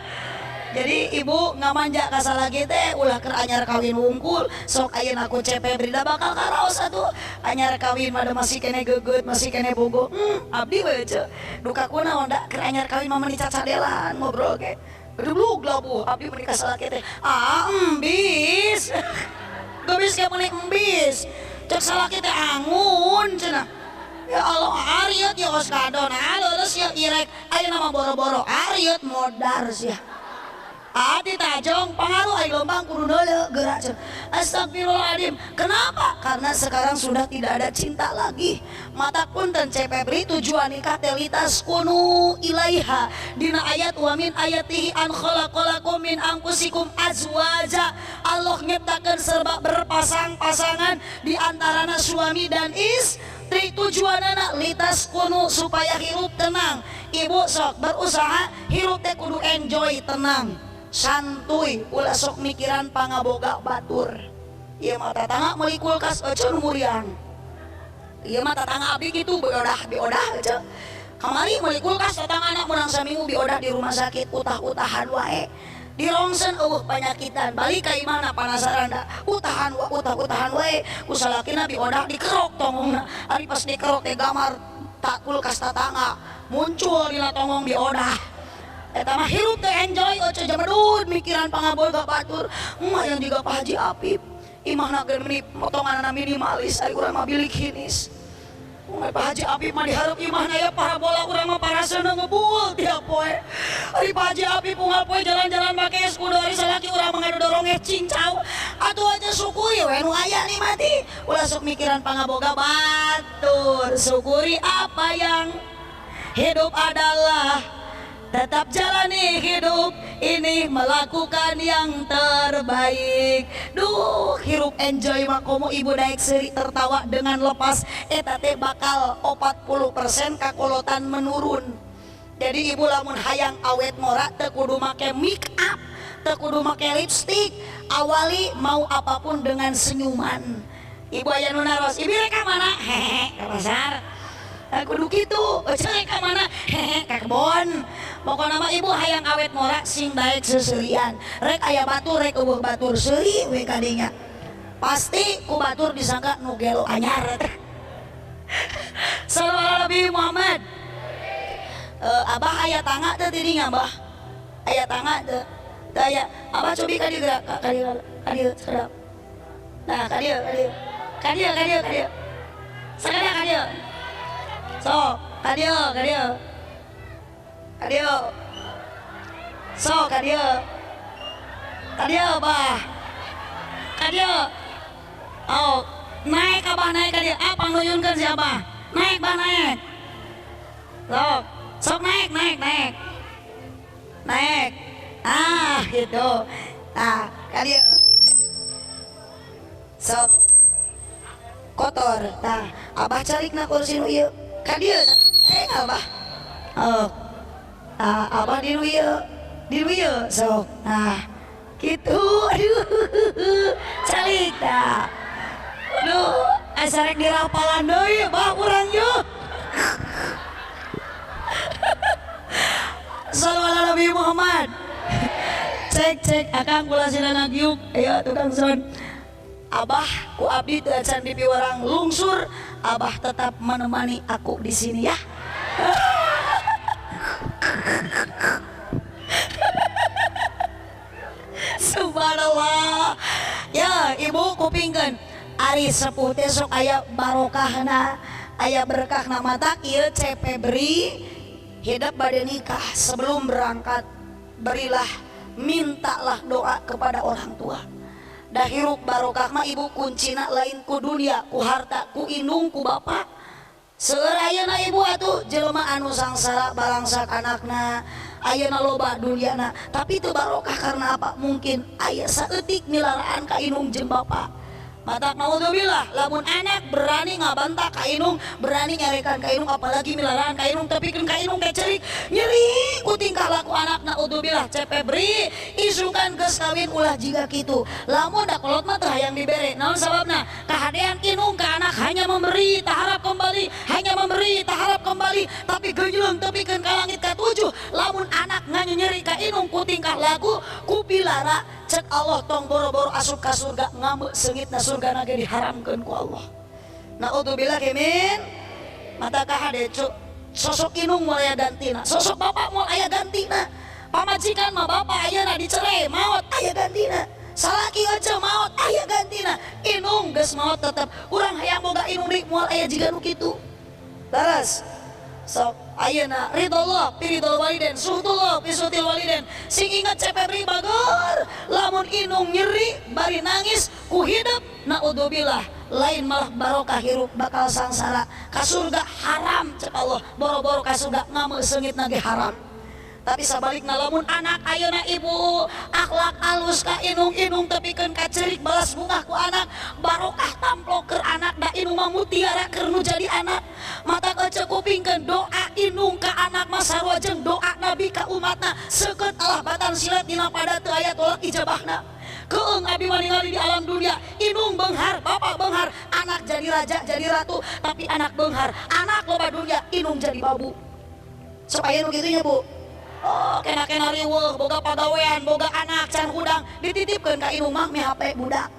Jadi ibu ngamanja ka salaki teh ulah keur anyar kawin wungkul sok ayeuna ku CP Brida bakal karaos atuh anyar kawin mah masih kene gegeut masih kene bogo abdi we ce duka kunaon da keur anyar kawin mah meuni cacadelan ngobrol ge gedublug labuh abdi meuni ka salaki teh ah embis geus ge meuni embis cek salaki teh angun cenah ya Allah ariet ya kos kadon alus ya irek ayeuna mah boro-boro ariet modar sia. Ati tajong pengaruh ayo lombang kudu neuleuh gerak cenah. Astagfirullahaladzim. Kenapa? Karena sekarang sudah tidak ada cinta lagi. Mata punten CPBRI tujuan nikah teh litas kunu ilaiha. Dina ayat wa min ayatihi an khalaqalakum min anfusikum azwaja. Allah nyiptakeun serba berpasang-pasangan di antarana suami dan istri. Tujuanana litas kunu supaya hirup tenang. Ibu sok berusaha hirup teh kudu enjoy tenang. Santuy ulah sok mikiran pangaboga batur. Ieu mah tatangga meuli kulkas ece nu muriang. Ieu mah tatangga abdi kitu beodah beodah ece. Kamari meuli kulkas tatangga anak menang saminggu biodah di rumah sakit utah-utahan wae. Di rongsen eueuh panyakitan balik ka imahna panasaran da utahan wa utah-utahan wae ku salakina biodah dikerok tongongna. Ari pas dikerok teh gamar tak kulkas tatangga muncul dina tongong biodah. Eta mah hirup teh enjoy oce jamedud mikiran pangaboga batur. Mah yang juga Pak Haji Apip. Imahna geun meuni potonganna minimalis ari urang mah bilik hinis. Mun Pak Haji Apip mah dihareup imahna ya parabola urang mah paraseuneu ngebul tiap poe. Ari Pak Haji Apip unggal poe jalan-jalan make es kudu ari salaki urang mah ngadodorong es cincau. Atuh aja syukuri we nu aya nikmati. Ulah sok mikiran pangaboga batur. Syukuri apa yang hidup adalah tetap jalani hidup ini melakukan yang terbaik. Duh, hirup enjoy makomo ibu daek seuri tertawa dengan lepas eta teh bakal 40% kakolotan menurun. Jadi ibu lamun hayang awet ngora teu kudu make make up, teu kudu make lipstick, awali mau apapun dengan senyuman. Ibu aya nu naros, ibu rek ka mana? Hehe, ka pasar. Kudu kitu, ece rek ka mana? Hehe, ka kebon. Pokona mah ibu hayang awet ngora sing daek seserian. Rek aya batur rek eueuh batur seuri we kadinya. Pasti ku batur disangka nu gelo anyar teh. Sallu ala Nabi Muhammad. Abah aya tangga teu tidinya abah? Aya tangga teu? Teu aya. Abah cobi ka dieu geura, ka dieu, ka dieu sedap. Nah, ka dieu, ka dieu. Ka dieu, ka dieu, ka dieu. Sakada ka dieu. Sok, ka dieu, ka dieu. Ka dieu. Sok ka dieu. Ka dieu, Bah. Ka dieu. Oh, naik abah, naik ka dieu. Ah, pangnuyunkeun si abah. Naik, bah, naik. Sok, sok naik, naik, naik. Naik. Ah, gitu. Ah, ka dieu. Sok. Kotor. Nah, abah carikna kursi nu ieu. Ka dieu. Abah. Oh. Nah, abah di nu ieu. Di nu ieu, sok. Nah, gitu. Aduh. Calik tah. Aduh, asa rek dirapalan deui bah urang yeuh. Sallu ala Nabi Muhammad. Cek cek akang kula sila ngagiuk. Ayo tukang son. Abah ku abdi teu acan dipiwarang lungsur, abah tetap menemani aku di sini ya. Subhanallah. Ya, ibu kupingkeun. Ari sepuh teh sok aya barokahna, aya berkahna matak ieu CP beri hidup bade nikah sebelum berangkat berilah, mintalah doa kepada orang tua. Dah hirup barokah mah ibu kuncina lain ku dunia, ku harta, ku indung, ku bapak. Seueur ayeuna ibu atuh jelema anu sangsara balangsak anakna, ayeuna loba duniana, tapi teu barokah karena apa? Mungkin aya saeutik milaraan ka indung jeung bapak. Matak naudzubillah lamun anak berani ngabantah ka indung, berani nyarekan ka indung, apalagi milaraan ka indung, tapi keun ka indung teh cerik, nyeri ku tingkah laku anak. Naudzubillah CP beri isukan geus kawin ulah jiga kitu. Lamun da kolot mah teu hayang dibere. Naon sababna? Kahadean indung ka anak hanya memberi taharap kembali, hanya memberi taharap kembali, tapi geunyeung tepikeun ka langit katujuh. Lamun anak nganyeri ka indung ku tingkah laku ku pilara, cek Allah tong boro-boro asup ka surga, ngambek seungitna surga nage diharamkeun ku Allah. Naudzubillah kimin. Mata kahade sosok indung moal aya gantina, sosok bapak moal aya gantina. Pamajikan mah bapak ayeuna dicerai maot aya gantina. Salaki aja maot aya gantina. Indung geus maot tetep urang hayang boga indung deui moal aya jiga nu kitu. Laras. Sok ayeuna ridallah fi ridal waliden, suhtullah fi suhtil waliden. Sing inget CP beri bageur, lamun indung nyeri bari nangis ku hidup, naudzubillah lain malah barokah hirup bakal sangsara. Ka surga haram cek Allah, boro-boro ka surga ngameul seungit nage haram. Tapi sabalikna lamun anak ayeuna ibu akhlak alus ka indung-indung tepikeun ka cerik balas bungah ku anak, barokah tamplok keur anak da indung mah mutiara keur nu jadi anak. Mata ece kupingkeun doa indung ka anak mah sarua jeung doa nabi ka umatna, seukeut Allah batan silat dina pada teu aya tolak ijabahna. Keung abi mah ningali di alam dunia, indung beunghar, bapak beunghar, anak jadi raja jadi ratu, tapi anak beunghar, anak loba dunia, indung jadi babu. Sok aya nu kitu nya Bu. Oh, kena-kena riweuh, boga pagawean, boga anak, can hudang, dititipkeun ka indung mah mi HP budak.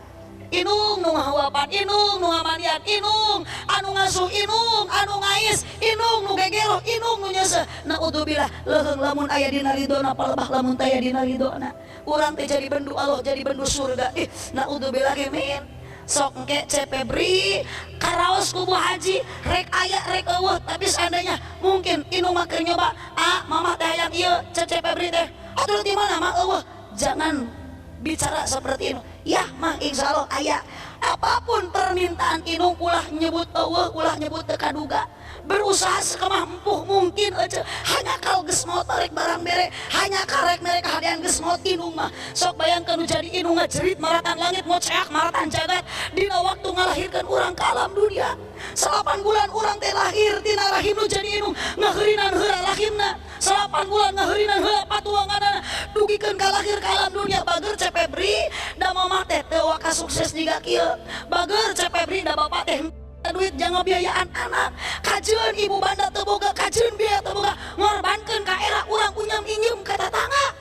Indung nu ngahuapan, indung nu ngamandian, indung anu ngasuh, indung anu ngais, indung nu gegeroh, indung nu nyeuseuh. Naudzubillah, leuheung lamun aya dina ridona palebah lamun taya dina ridona. Urang teh jadi bendu Allah, jadi bendu surga. Ih, naudzubillah min. Sok engke CP beri karaos ku Bu Haji, rek aya rek eueuh, tapi seandainya mungkin indung mah keur nyoba, ah mamah teh hayang ieu, cek CP beri teh. Atuh di mana mah eueuh. Jangan bicara seperti itu. Ya mah insya Allah aya. Apapun permintaan indung ulah nyebut eueuh, ulah nyebut teu kaduga. Berusaha sekemampuh mungkin aja. Hanya kal geus maot rek barang bere, hanya karek mere kahadean geus maot indung mah. Sok bayangkeun nu jadi indung ngajerit maratan langit ngoceak maratan jagat dina waktu ngalahirkeun urang ka alam dunia. 8 bulan urang teh lahir tina rahim nu jadi indung, ngaheurinan heula lahimna. 8 bulan ngaheurinan heula patuanganana dugikeun ka lahir ka alam dunia. Bager CP beri da mamah teh teu waka sukses jiga kieu. Bager CP beri da bapak teh duit jangan biayaan anak, kajeun ibu banda teu boga, kajeun biaya teu boga, ngorbankeun ka era urang unyam injem ka tatangga.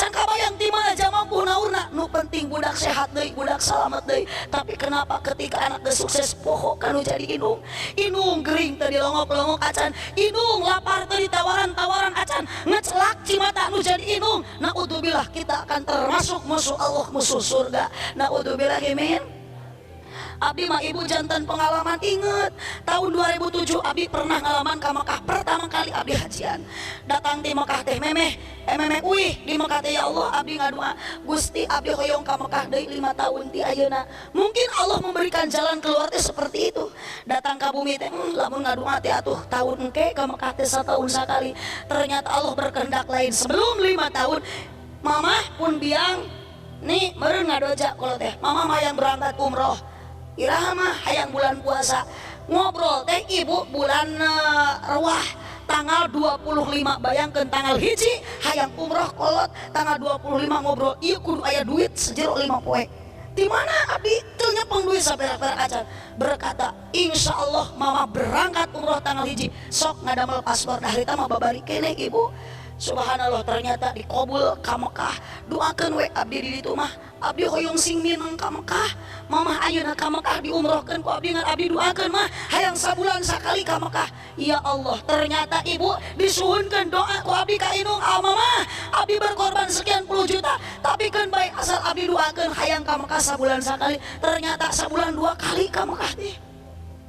Can kabayang ti mana jam mampu naurna, nu penting budak sehat deui, budak salamet deui. Tapi kenapa ketika anak geus sukses poho kanu jadi indung? Indung gering teu dilongok-longok acan, indung lapar teu ditawaran-tawaran acan, ngecelak cimata nu jadi indung. Naudzubillah kita akan termasuk musuh Allah, musuh surga. Naudzubillahi min. Abdi mah ibu jantan pengalaman inget tahun 2007 abdi pernah ngalaman ka Mekah pertama kali abdi hajian. Datang di Mekah teh memeh memeh uih di Mekah teh ya Allah abdi ngadua Gusti abdi hoyong ka Mekah deui 5 tahun ti ayeuna. Mungkin Allah memberikan jalan keluar teh seperti itu. Datang ka bumi teh lamun ngadua teh atuh tahun engke ka Mekah teh satahun sakali. Ternyata Allah berkehendak lain sebelum 5 tahun mamah pun biang nih meureun ngadoja kalau teh mamah mah yang berangkat umroh. Iraha mah hayang bulan puasa ngobrol teh ibu bulan ruah tanggal 25 bayangkeun tanggal hiji hayang umroh kolot tanggal 25 ngobrol ieu kudu aya duit sejero 5 poe di mana abdi teu nyepeng duit saperak-perak acan berkata insya Allah mama berangkat umroh tanggal hiji sok ngadamel paspor dah harita mah babari keneh ibu. Subhanallah ternyata dikobul ka Mekah. Doakeun we abdi di ditu mah abdi hoyong sing minang ka Mekah. Mamah ayeuna ka Mekah diumrohkeun ku abdi ngan abdi doakeun mah hayang sabulan sakali ka Mekah. Ya Allah ternyata ibu disuhunkeun doa ku abdi ka indung ah mamah abdi berkorban sekian puluh juta tapi keun bae asal abdi doakeun hayang ka Mekah sabulan sakali. Ternyata sabulan 2 kali ka Mekah teh.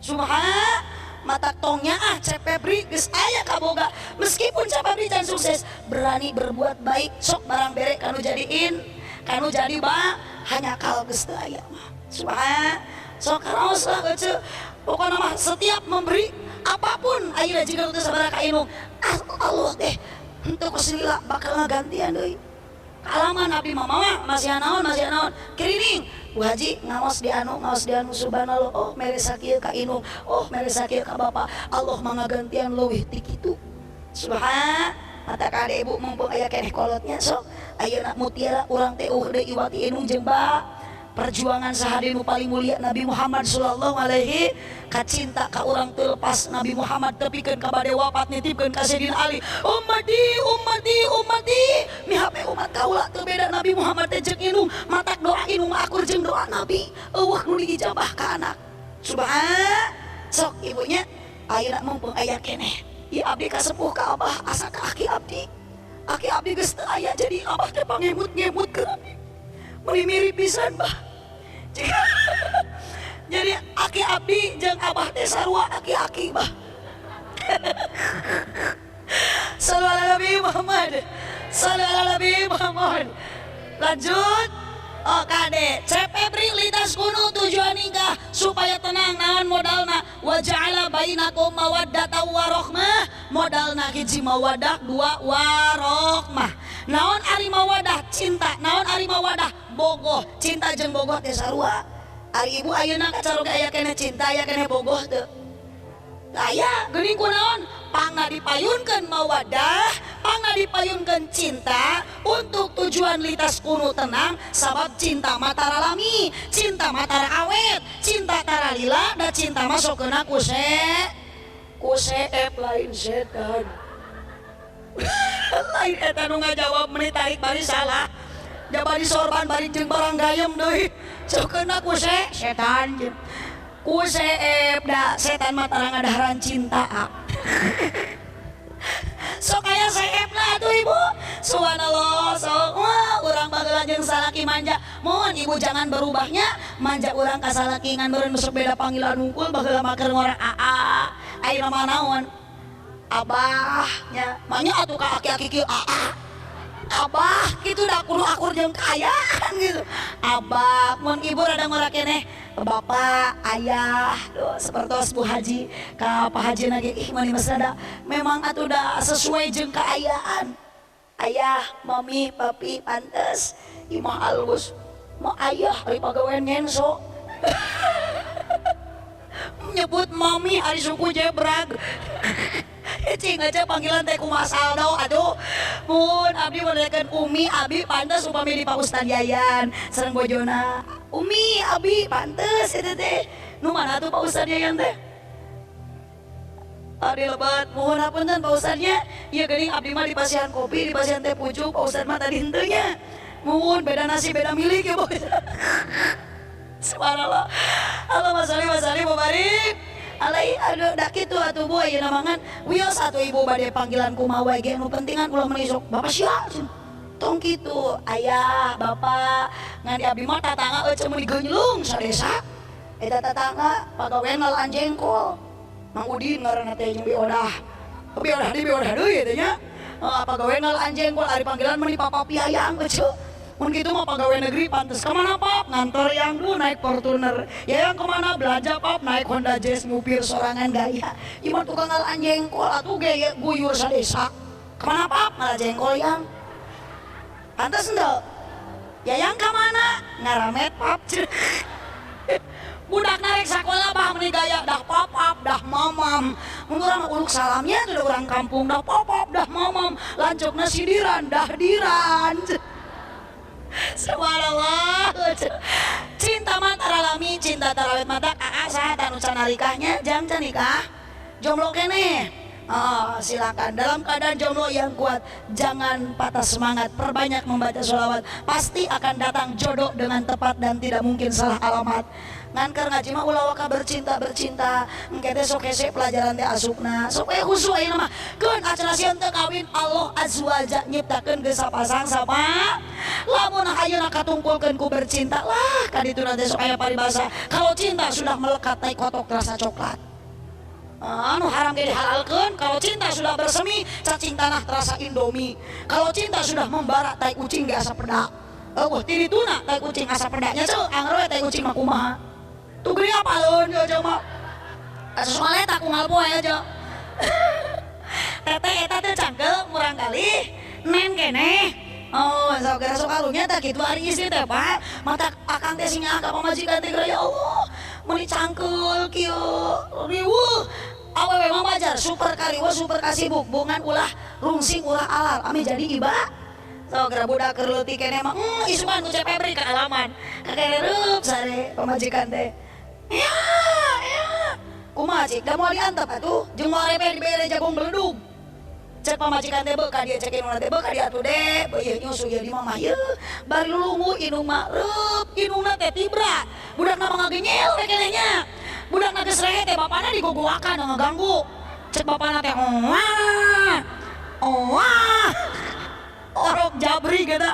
Subhanallah mata tongnya ah Cep Febri geus aya kaboga meskipun Cep Febri can sukses berani berbuat baik sok barang bere kanu jadiin kanu jadi ba hanya kal geus teu aya mah. Subhan sok karaos lah ece pokona mah setiap memberi apapun ayeuna jiga teu sabaraha ka indung Allah teh henteu kusilila bakal ngagantian deui. Kalaman abdi mah mama masih naon kirining Bu Haji ngaos di anu subhanallah oh mere sakieu ka indung oh mere sakieu ka bapak Allah mah ngagantian leuwih ti kitu. Subhan mata kade ibu mumpung aya keneh kolotnya sok ayeuna mutiara urang teh eueuh deui iwati indung jeung ba perjuangan sahadi nu paling mulia Nabi Muhammad sallallahu alaihi kacinta ka urang teu lepas Nabi Muhammad tepikeun ka bade wafat nitipkeun ka Sayyidina Ali ummati ummati ummati mihape umat kaula teu beda Nabi Muhammad teh jeung indung matak doa indung akur jeung doa Nabi eueuh nu diijabah ka anak. Subhan sok ibunya ayeuna mumpung aya keneh ieu abdi kasepuh ka abah asa ka aki abdi geus teu aya jadi abah teh pangemut-ngemut ke abdi meni mirip pisan bah. Jadi aki abdi jeung abah teh sarua aki-aki bah. Sallu ala Nabi Muhammad. Sallu ala Nabi Muhammad. Lanjut. Oh kade, Cep Febri lintas gunung tujuan nikah supaya tenang naon modalna wa ja'ala bainakum mawaddatan warahmah. Modalna hiji mawaddah, dua warohmah. Naon ari mawadah cinta, naon ari mawadah bogoh. Cinta jeung bogoh teh sarua. Ari ibu ayeuna kacaroge aya keneh cinta aya keneh bogoh teu. Aya geuning ku naon? Pangna dipayunkeun mawadah, pangna dipayunkeun cinta untuk tujuan lintas kuno tenang sabab cinta mah tara lami, cinta mah tara awet, cinta tara lila da cinta mah sok keuna ku seep lain setan. Lain eta nu ngajawab meni tarik bari salah. Jabari sorban bari jeung barang gayem deui. Sok keuna ku setan. Ku seep da setan mah tara ngadaharan cinta. Sok aya seep lah atuh ibu. Subhanallah sok wah urang bageula jeung salaki manja. Mohon ibu jangan berubahnya manja urang ka salaki ngan meureun besok beda panggilan hungkul baheula mah keur ngora aa. Ayeuna mah naon? Abahnya manya atuh ka aki-aki kieu aa. Abah gitu dah kudu akur jeung kaayaan gitu. Abah mun ibu rada ngora keneh bapak ayah duh sapertos Bu Haji ka Pak Haji nage ih mani masada memang atuh dah sesuai jeung kaayaan. Ayah, mami, papi pantes imah alus. Mau ayah ari pagawean ngenso. Nyebut mami ari suku jebrag. Cing aja panggilan teh kumaha saldo aduh. Mun abdi menekan umi abi pantes upami di Pak Ustad Yayan sareng bojona. Umi abi pantes eta teh. Nu mana tuh Pak Ustad Yayan teh? Adi lebat, mohon hapunten Pak Ustadznya. Ieu geuning abdi mah di pasihan kopi, di pasihan teh pucuk, Pak Ustadz mah tadi henteu nya. Mohon beda nasi beda milik ya, Pak. Subhanallah. Allahumma sholli wa sallim wa barik alai. Aduh dak kitu atuh bu ayeuna mangan wios atuh ibu bade panggilan kumaha wae ge nu pentingan ulah meuni sok bapak sia tong kitu ayah bapak ngan di abdi mah tatangga eueuh meuni geunylung sadesa eta tatangga pagawean ngalaan jengkol Mang Udin ngaranna teh jeung biodah biodah di biodah deui teh nya pagawean ngalaan jengkol ari panggilan meuni papa piayang eueuh. Mun kitu mah pegawai negeri pantes kemana pap ngantor yang dulu naik Fortuner ya yang kemana belanja pap naik Honda Jazz ngupir sorangan gaya iman tukang ngalaan jengkol atuh ge guyur sadesa kemana pap ngalah jengkol yang pantes henteu ya yang kemana ngaramet pap budak narik sakola bah meuni gaya dah papap dah mamam mun urang mah uluk salamnya tuh urang kampung dah papap dah mamam lancukna sidiran dah diran. Subhanallah. Cinta mah taralami, cinta tarawet mata aa saha tanu canarikahnya jam can nikah jomblo keneh. Oh, silakan dalam keadaan jomblo yang kuat jangan patah semangat, perbanyak membaca sholawat, pasti akan datang jodoh dengan tepat dan tidak mungkin salah alamat. Ngan keur ngaji mah ulah waka bercinta bercinta engke teh sok hese pelajaran teh asupna sok we khusu ayeuna mah keun acan sieun teu kawin Allah azwaja nyiptakeun geus sapasang sapa lamun ayeuna katungkulkeun ku bercinta lah kadituna teh sok aya paribasa kalau cinta sudah melekat tai kotok terasa coklat. Anu haram ge dihalalkeun kalau cinta sudah bersemi cacing tanah terasa indomie kalau cinta sudah membara tai kucing ge asa pedak eueuh ti dituna tai kucing asa pedaknya ceu anger we tai kucing mah kumaha tuh geuning apaleun ieu aja mah asa soalnya tak unggal poe aja teteh eta teh cangkeul murang kali nen keneh. Oh, sok gara sok karunya tah kitu ari istri teh Pak mata akang teh sing ka pamajikan teh ya Allah meuni cangkeul kieu riweuh awewe mah wajar super kariweuh super kasibuk bongan ulah rungsing ulah alal ame jadi iba sok gara budak keur leutik keneh mah isukan ku Cep Febri ka alaman kakereup sare pamajikan teh ya ya kumaha cik da moal diantep atuh jeung moal repe dibere jagung beledug cek pamajikan teh beuka dia cek indungna teh beuka dia atuh deh beuh nyusu ieu di mamah ieu bari lulungu indung mah reup indungna teh tibra budakna mah ngagenyel we keneh nya budakna geus rehe teh bapana digogoakan ngaganggu cek bapana teh oah oah orok jabri gitu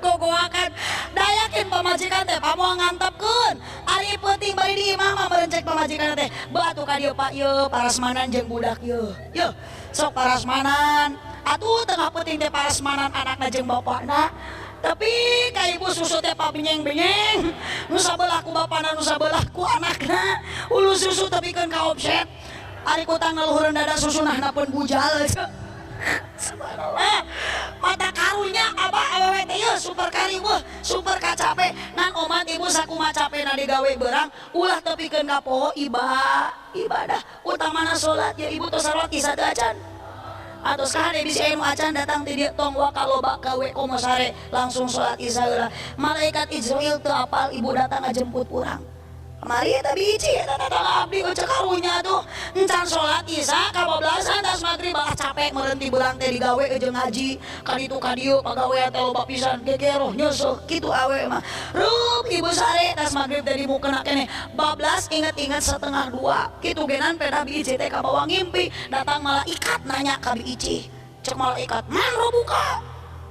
gogoakan da yakin pamajikan teh pamoal ngantepkeun ari peuting bari di imah mah meureun cek pamajikan teh batu ka dieu Pak ieu parasmanan jeung budak ieu yeuh sok parasmanan atuh tengah peuting teh parasmanan anakna jeung bapakna tapi ka ibu susu teh pabenyeng-benyeng nu sabelah ku bapana nu sabelah ku anakna ulu susu tepikeun ka offset ari kutangna luhureun dada susunahna pun bujal. Subhanallah mata karunya abah awewe teh yeuh super kariweuh super kacape ngan omat ibu sakumaha capena digawe beurang ulah tepikeun ka poho ibadah utamana salat ya ibu tos salat isya teu acan atos kahade bisi aya nu acan datang ti dieu tong waka loba gawe komo sare langsung salat isya heula malaikat Izrail teu apal ibu datang ngajemput urang kamari eta biji eta tatangga abdi eueuh karunya tuh encan salat isya kabablasan tas magrib balah capek meureun ti beurang teh digawe jeung ngaji ka ditu ka dieu pagawean teh loba pisan gegeroh nyeuseuh kitu awe mah rup ibu sare tas magrib teh dimukena keneh bablas inget-inget 1:30 kitu genan pedah bi teh kabawa ngimpi datang malaikat nanya ka bi Ici cek malaikat man robuka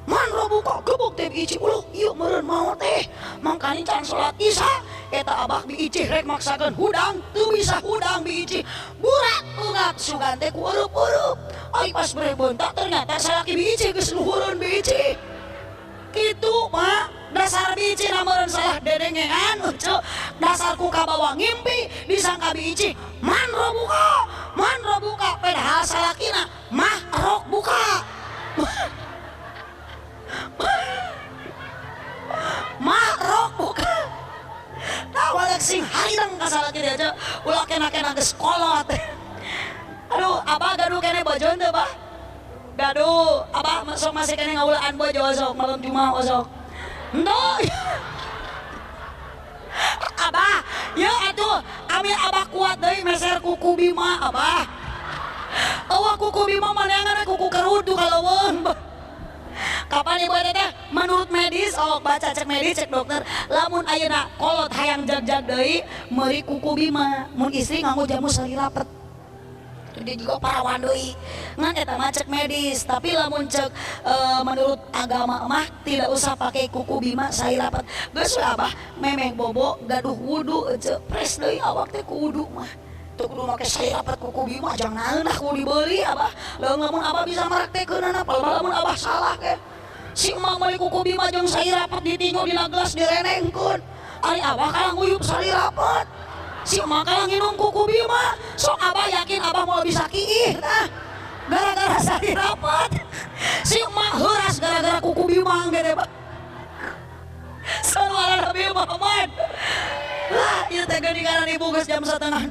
man robuka gebuk teh bi Ici uluh ieu meureun maot teh mangkani can salat isya eta abah bi Ici rek maksakeun hudang teu bisa hudang bi Ici burak ungap sugan teh ku eurup-eurup ai pas bere beuntak ternyata salaki bi Ici geus luhureun bi Ici kitu mah dasar bi Ici na meureun salah dedengean euceu dasar ku kabawa ngimpi disangka bi Ici man robuka padahal salakina mah rok buka mah rok buka tawalek sing harireng ka salaki teh aja ulah kena-kena geus kolot. Aduh abah gaduh keneh bojo henteu bah gaduh abah sok masih keneh ngaulaan bojo sok malam Jumat sok henteu abah ya atuh amil abah kuat deui meser kuku Bima abah. Awak kuku Bima maneangan kuku kerudu kaleuweung. Kapan ibu teh menurut medis, oh baca cek medis cek dokter, lamun ayeuna kolot hayang jag-jag deui meuri kuku Bima, mun istri nganggo jamu salirapet. Dia juga parawan deui. Ngan eta mah cek medis, tapi lamun cek menurut agama mah tidak usah pakai kuku Bima salirapet. Geus we abah memeh bobo gaduh wudu ece pres deui awak teh ku wudu mah. Teu kudu make salirapet kuku Bima jang naeun lah kudu dibeli abah. Leuh lamun abah bisa maraktekeunana lamun abah salah ke. Si emang meuli kuku Bima jeung salirapet ditinju dina gelas direnengkeun. Ari abah kalah nguyup salirapet. Si emak kalah nginum kuku Bima, sok abah yakin abah mau bisa kiih nah gara-gara salirapet. Si emak heuras gara-gara kuku Bima gitu pak. Sallu ala Nabi Muhammad. Lah ieu teh geuningan ibu geus jam 11:30.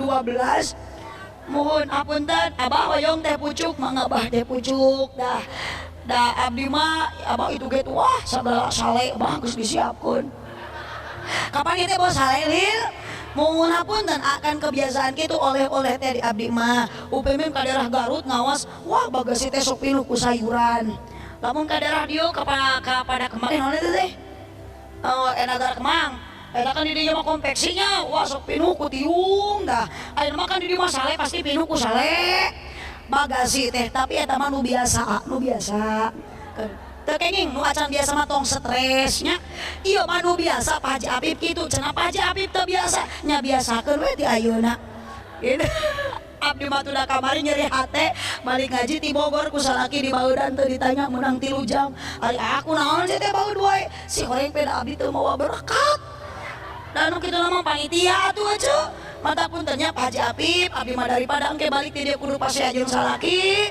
Mohon apunten abah hoyong teh pucuk, mangga abah teh pucuk dah. Da abdi mah abah itu ge wah sagala sale abah geus disiapkeun. Kapan ieu teh bawa sale lil? Mohon apunten akan kebiasaan kitu oleh-oleh teh di abdi mah. Upami ka daerah Garut ngawas, wah bagasi teh sok pinuh ku sayuran. Lamun ka daerah dieu kepada kemarin naon teh teh? Oh, Negara Kemang. Eta kan di dieu mah konveksinya, wah sok pinuh ku tiung dah. Ayeuna mah kan di dieu mah sale pasti pinuh ku sale. Bagasi teh tapi eta mah nu biasa, nu biasa. Teu kenging nu acan biasa mah tong stresnya. Ieu mah nu biasa Pak Haji Apip kitu, cenah Pak Haji Apip teu biasa, nya biasakeun we ti ayeuna. Gitu. Abdi mah tunda kamari nyeri hate, balik ngaji ti Bogor ku salaki di baeudan teu ditanya meunang 3 jam. Ari aku naon sih teh baeud wae, si horeng peda abdi teu mawa berkat. Da nu kitu mah panitia atuh ece. Mata puntennya Pak Haji Apip, abdi mah daripada engke balik ti dieu kudu pasea jeung salaki,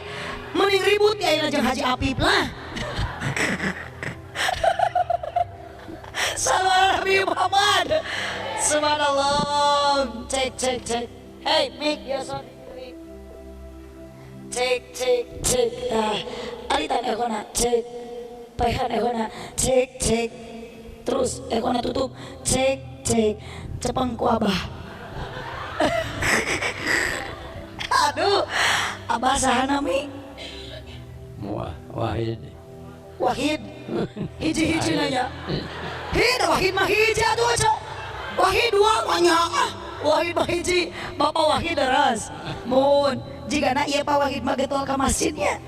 mending ribut ti ayeuna jeung Haji Apip lah. Sallu ala Nabi Muhammad. Subhanallah. Cek cek cek. Hey mic ya son. Cek cek cek. Tah alitan ekona cek. Paehan ekona cek cek. Terus ekona tutup cek cek. Cepeng ku abah. Aduh, abah saha nami? Wahid. Wahid, hiji-hiji nanya. Hid, Wahid mah hiji atuh cok. Wahid dua mah ah. Wahid mah hiji, Bapak Wahid deras. Mun, jigana ieu Pak Wahid mah getol ka masjidnya.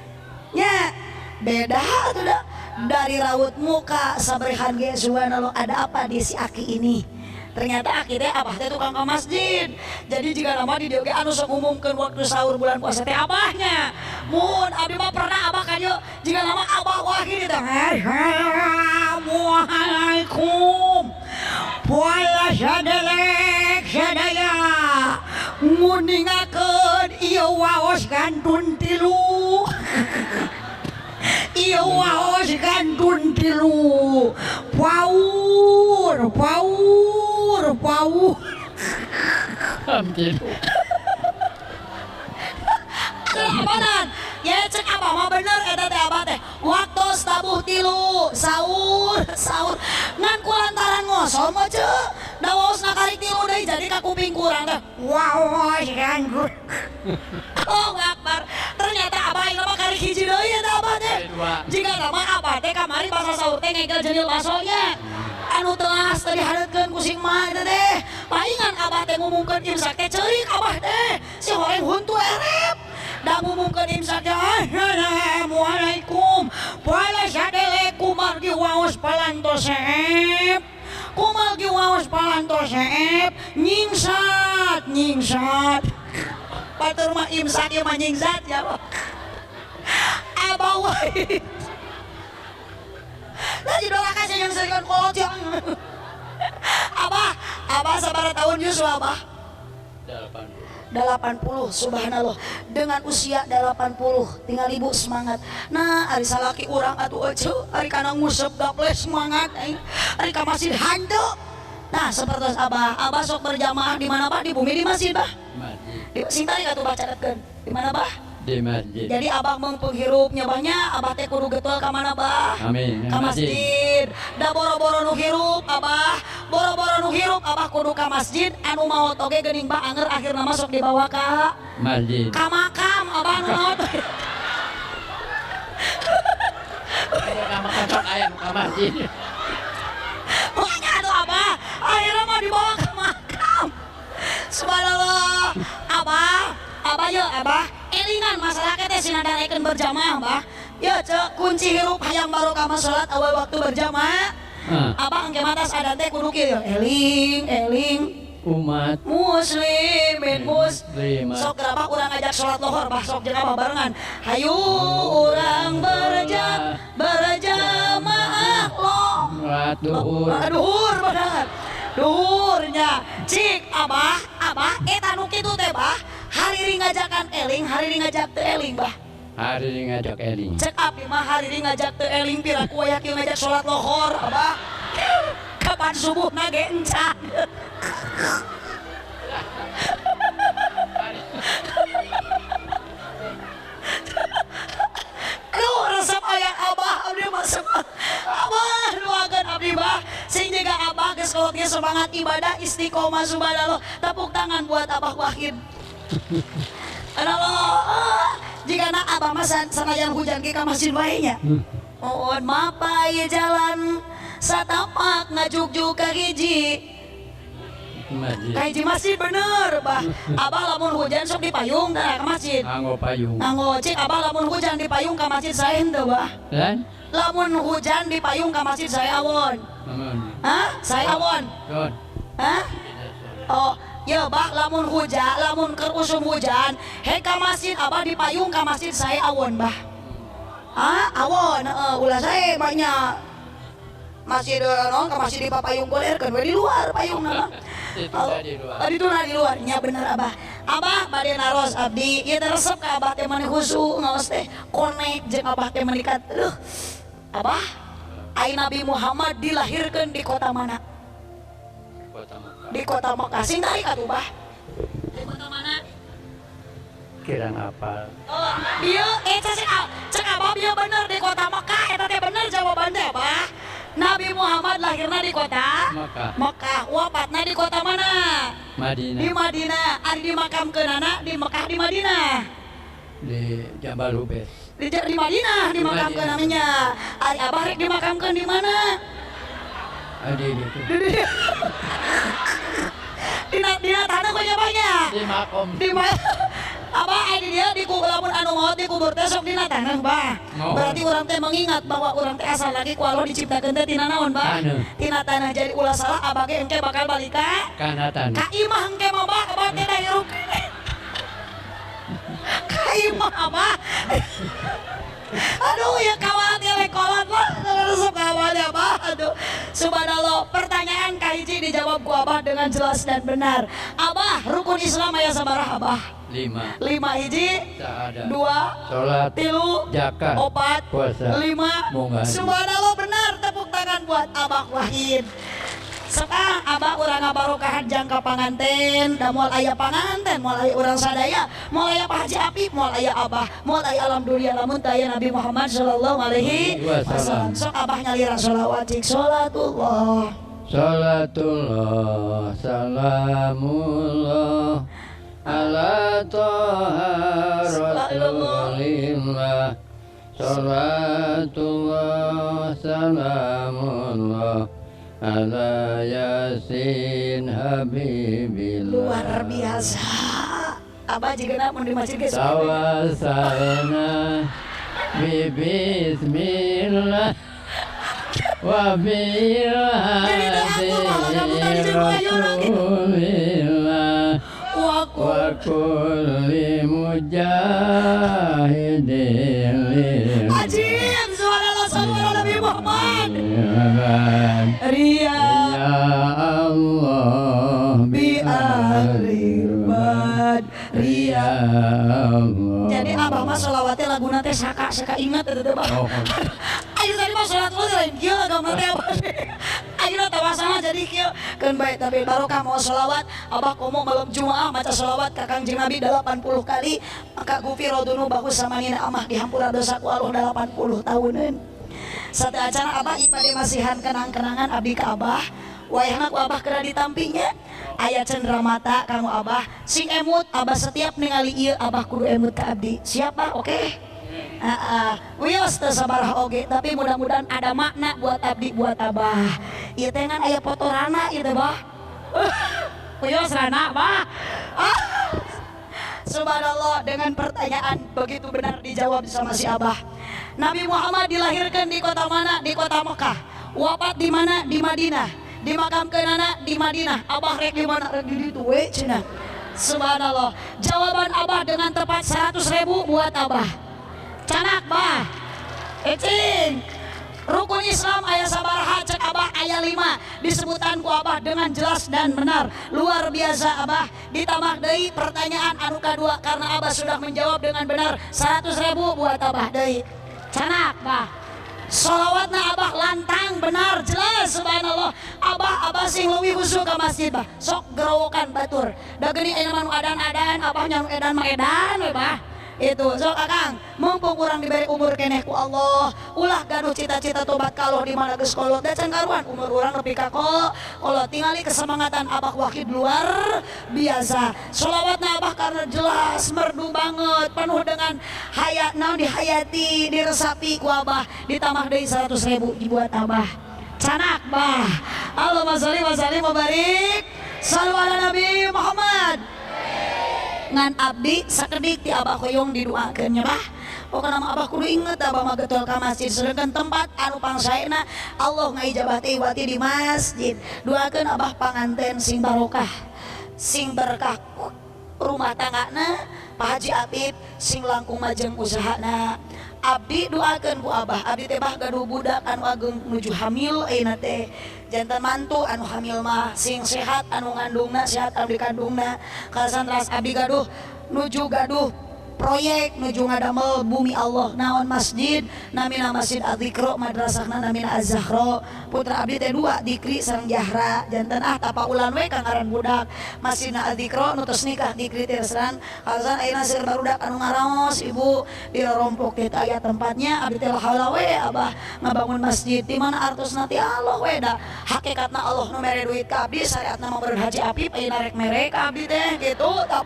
Nya, beda atuh da. Dari raut muka sabrehan ge subhanallah ada apa di si aki ini. Ternyata aki teh abah teh tukang ka masjid. Jadi jika nama di dieu ge anu sok ngumumkeun waktu sahur bulan puasa teh abahnya. Mun abdi mah pernah abah ka dieu jika nama abah Wahid teh. Assalamualaikum. Puasa sadelek sadaya. Nguningakeun ieu waos gantun tilu. Ieu waos gantun tilu. Paur, paur, paur. Apaanan? Ya cek abah mah bener eta teh abah teh. Waktu tabuh tilu, sahur, sahur. Ngan kulantaran ngosom mah ceu. Da waosna karik tilu deui jadi ka kuping kurang teh. Waos gantun. Oh akbar. Ternyata abah ieu mah karik hiji deui eta abah teh. Jika nama abah teh kamari basa sahur teh ngegel jenil basonya. Anu telas tadi hareutkeun ku sing mah eta teh. Paingan abah teh ngumumkeun imsak teh ceurik abah teh. Si horeng huntu erep. Da ngumumkeun imsak teh assalamualaikum. Poe sadele kumargi waos palantosep. Kumargi waos palantosep nyingsat nyingsat. Batur mah imsak ieu mah nyingsat ya. Abah Wahid. Lagi doa kasih yang serikan kolot yang. Abah, abah sabaraha tahun Yusuf abah? 80. 80, subhanallah. Dengan usia 80, tinggal ibu semangat. Nah, ari salaki urang atuh ece, ari kana ngusep gaple semangat aing. Ari ka masjid hanteu. Nah, seperti abah, abah sok berjamaah di mana bah? Di bumi di masjid bah? Masjid. Di sing tadi atuh bah catetkeun. Di mana bah? Di masjid. Jadi abah mengpenghirup nyabahnya, abah teh kudu getol ka mana bah? Amin. Ka masjid. Da boro-boro nu hirup abah, boro-boro nu hirup abah kudu ka masjid, anu maot oge geuning bah anger akhirna masuk dibawa ka masjid. Ka makam abah nu maot. Ka kocok aya nu ka masjid. Pokoknya atuh abah, akhirnya mau dibawa ke makam. Subhanallah, abah, abah ya abah, elingan masyarakat teh sina darekeun berjamaah bah. Ya cek kunci hirup hayang barokah mah salat awal waktu berjamaah. Abah engke matas adan teh kudu kieu, eling eling umat muslimin muslim. Sok gerabah urang ngajak salat lohor bah, sok jeung abah barengan. Hayu urang berjamaah loh. Duhur. Duhur bener. Duhurnya. Cik abah, abah eta nu kitu teh bah. Hariri ngajakan eling, hariri ngajak teu eling bah. Hariri ngajak eling. Cek abdi mah hariri ngajak teu eling piraku aya kieu ngajak salat lohor abah. Kapan subuh na ge encan. Aduh resep aya abah abdi mah abah doakeun abdi bah sing jaga abah geus kolot ge semangat ibadah istiqomah subhanallah. Tepuk tangan buat Abah Wahid. Aduh, jika nak abah mah sanajan hujan ge ka masjid wae nya. Oh, mapai jalan satapak ngajugjug ka hiji. Kahiji masjid bener bah. Abah lamun hujan sok di payung tah ka masjid. Nganggo payung. Nganggo cik abah lamun hujan di payung ka masjid sae henteu bah. Dan lamun hujan di payung ka masjid sae awon. Hah? Sae awon. Hah? Oh, ya bah lamun hujan, lamun keur usum hujan, he ka masjid abah di payung ka masjid sae awon bah. Ah, awon heeh ulah sae banyak. Masjid naon ka masjid di papayung golerkeun we di luar payungna mah. Dituna di luar nya bener abah. Abah bade naros abdi ieu teh resep ka abah teh mani khusyuk ngaos teh konek jeung abah teh menikat. Aduh. Abah, ai Nabi Muhammad dilahirkeun di kota mana? Kota Mekah. Di kota Mekah. Sing tarik atuh bah. Di kota mana? Kirang apal. Oh, bieu cek abah bieu bener di kota Mekah eta teh bener jawaban teh abah. Nabi Muhammad lahirna di kota Mekah. Mekah, wafatna di kota mana? Madinah. Di Madinah. Ari dimakamkeunana di Mekah di Madinah. Di Jabal Hubes. Di Madinah dimakamkeun namanya. Ari abah rek dimakamkeun di mana? Di ditu. Dina tanah ku nya banyak. Di makom. Di abah ai di dieu di lamun anu maot dikubur teh sok dina tanah bah. Berarti urang teh mengingat bahwa urang teh asal lagi ku Allah diciptakeun teh tina naon bah? Tina tanah. Jadi ulah salah abah ge engke bakal balik ka kana tanah. Ka imah engke mah bah, abah teh da hirup. Ka imah abah. Aduh ya kawan ya lekolan lah resep kawan ya bah. Aduh subhanallah, pertanyaan kahiji dijawab ku abah dengan jelas dan benar. Abah, rukun Islam aya sabaraha abah? 5. 5 hiji, 2, salat, 3, zakat, 4, puasa, 5. Subhanallah benar, tepuk tangan buat Abah Wahid. Sekarang abah urang ngabarokahan jangka panganten, da moal aya panganten, moal aya urang sadaya, moal aya Pak Haji Apip, moal aya abah, moal aya alam dunia lamun teu aya Nabi Muhammad sallallahu alaihi wasallam. Sok abah nyalira sholawat cik salatullah. Salatullah salamullah ala toha rasulillah. Salatullah salamullah ala yasin habibillah. Luar biasa. Abah jika nak di masjid guys. Tawasalna bi bismillah wa bil hadi rasulillah wa kulli mujahidin. Ajib suara suara Nabi Muhammad. Ria ya Allah bi ahli Ria. Jadi abah mah sholawatnya laguna teh saka saka ingat eta teh bah. Ayo tadi mah sholat lu lain kieu agama teh abah. Ayeuna tawasana jadi kieu keun bae tapi barokah mau sholawat abah komo malam Jumaah maca sholawat ka Kangjeng Nabi 80 kali maka gufiro dunubahu samanina amah dihampura dosa ku Allah 80 tahuneun. Satu acara abah ieu bade masihan kenang-kenangan abdi ka abah. Wayahna ku abah kena ditampinya. Aya cendera mata kanggo abah sing emut abah setiap ningali ieu abah kudu emut ka abdi. Siapa? Oke. Wios teu sabaraha oge tapi mudah-mudahan ada makna buat abdi buat abah. Ieu teh ngan aya foto rana ieu teh bah. Wios rana bah. Subhanallah, dengan pertanyaan begitu benar dijawab sama si abah. Nabi Muhammad dilahirkan di kota mana? Di kota Mekah. Wafat di mana? Di Madinah. Dimakamkeun anak di Madinah. Abah rek di mana? Rek di ditu we cenah. Subhanallah. Jawaban abah dengan tepat 100.000 buat abah. Canak bah. Ecing. Rukun Islam aya sabaraha cek abah aya 5 disebutan ku abah dengan jelas dan benar. Luar biasa abah. Ditambah deui pertanyaan anu kadua karena abah sudah menjawab dengan benar 100.000 buat abah deui. Canak bah. Sholawatna abah lantang benar jelas subhanallah. Abah abah sing leuwih khusyuk ka masjid bah. Sok gerowokan batur. Da geuning aya mah nu adan-adan abah nya nu edan mah edan we bah. Itu sok akang mumpung urang diberi umur keneh ku Allah ulah gaduh cita-cita tobat ka Allah di mana geus kolot da can karuan umur urang nepi ka kolot tingali kesemangatan abah Wahid luar biasa. Sholawatna abah karena jelas merdu banget penuh dengan hayat naon dihayati diresapi ku abah ditambah deui 100.000 dibuat abah. Canak bah. Allahumma sholli wa sallim wa barik sallu ala Nabi Muhammad. Ngan abdi sakedik ti abah hoyong didoakeun nya bah. Pokona mah abah kudu inget abah mah getol ka masjid sedengkeun tempat anu pangsaena Allah ngaijabah teh wati di masjid. Doakeun abah panganten sing barokah, sing berkah rumah tanggana, Pak Haji Apip sing langkung majeng usahana. Abdi doakeun ku abah, abdi teh bah gaduh budak anu ageng nuju hamil ayeuna teh. Jantan mantu anu hamil mah sing sehat anu ngandungna sehat anu dikandungna. Kalasan teras abdi gaduh nuju gaduh proyek nuju ngadamel bumi Allah naon masjid namina Masjid Adzikro madrasahna namina Az-Zahra. Putra abdi teh dua Dikri sareng Jahra jantan ah tapaulan we ka ngaran budak Masjidna Adzikro nu tos nikah Dikri teh seran kalasan ayeuna seueur barudak anu ngaraos ibu di rompok teh aya tempatnya abdi teh haula we abah ngabangun masjid di mana artosna ti Allah we da hakikatna Allah nu mere duit ka abdi syariatna mah meureun Haji Apip ayeuna rek mere ka abdi teh kitu tah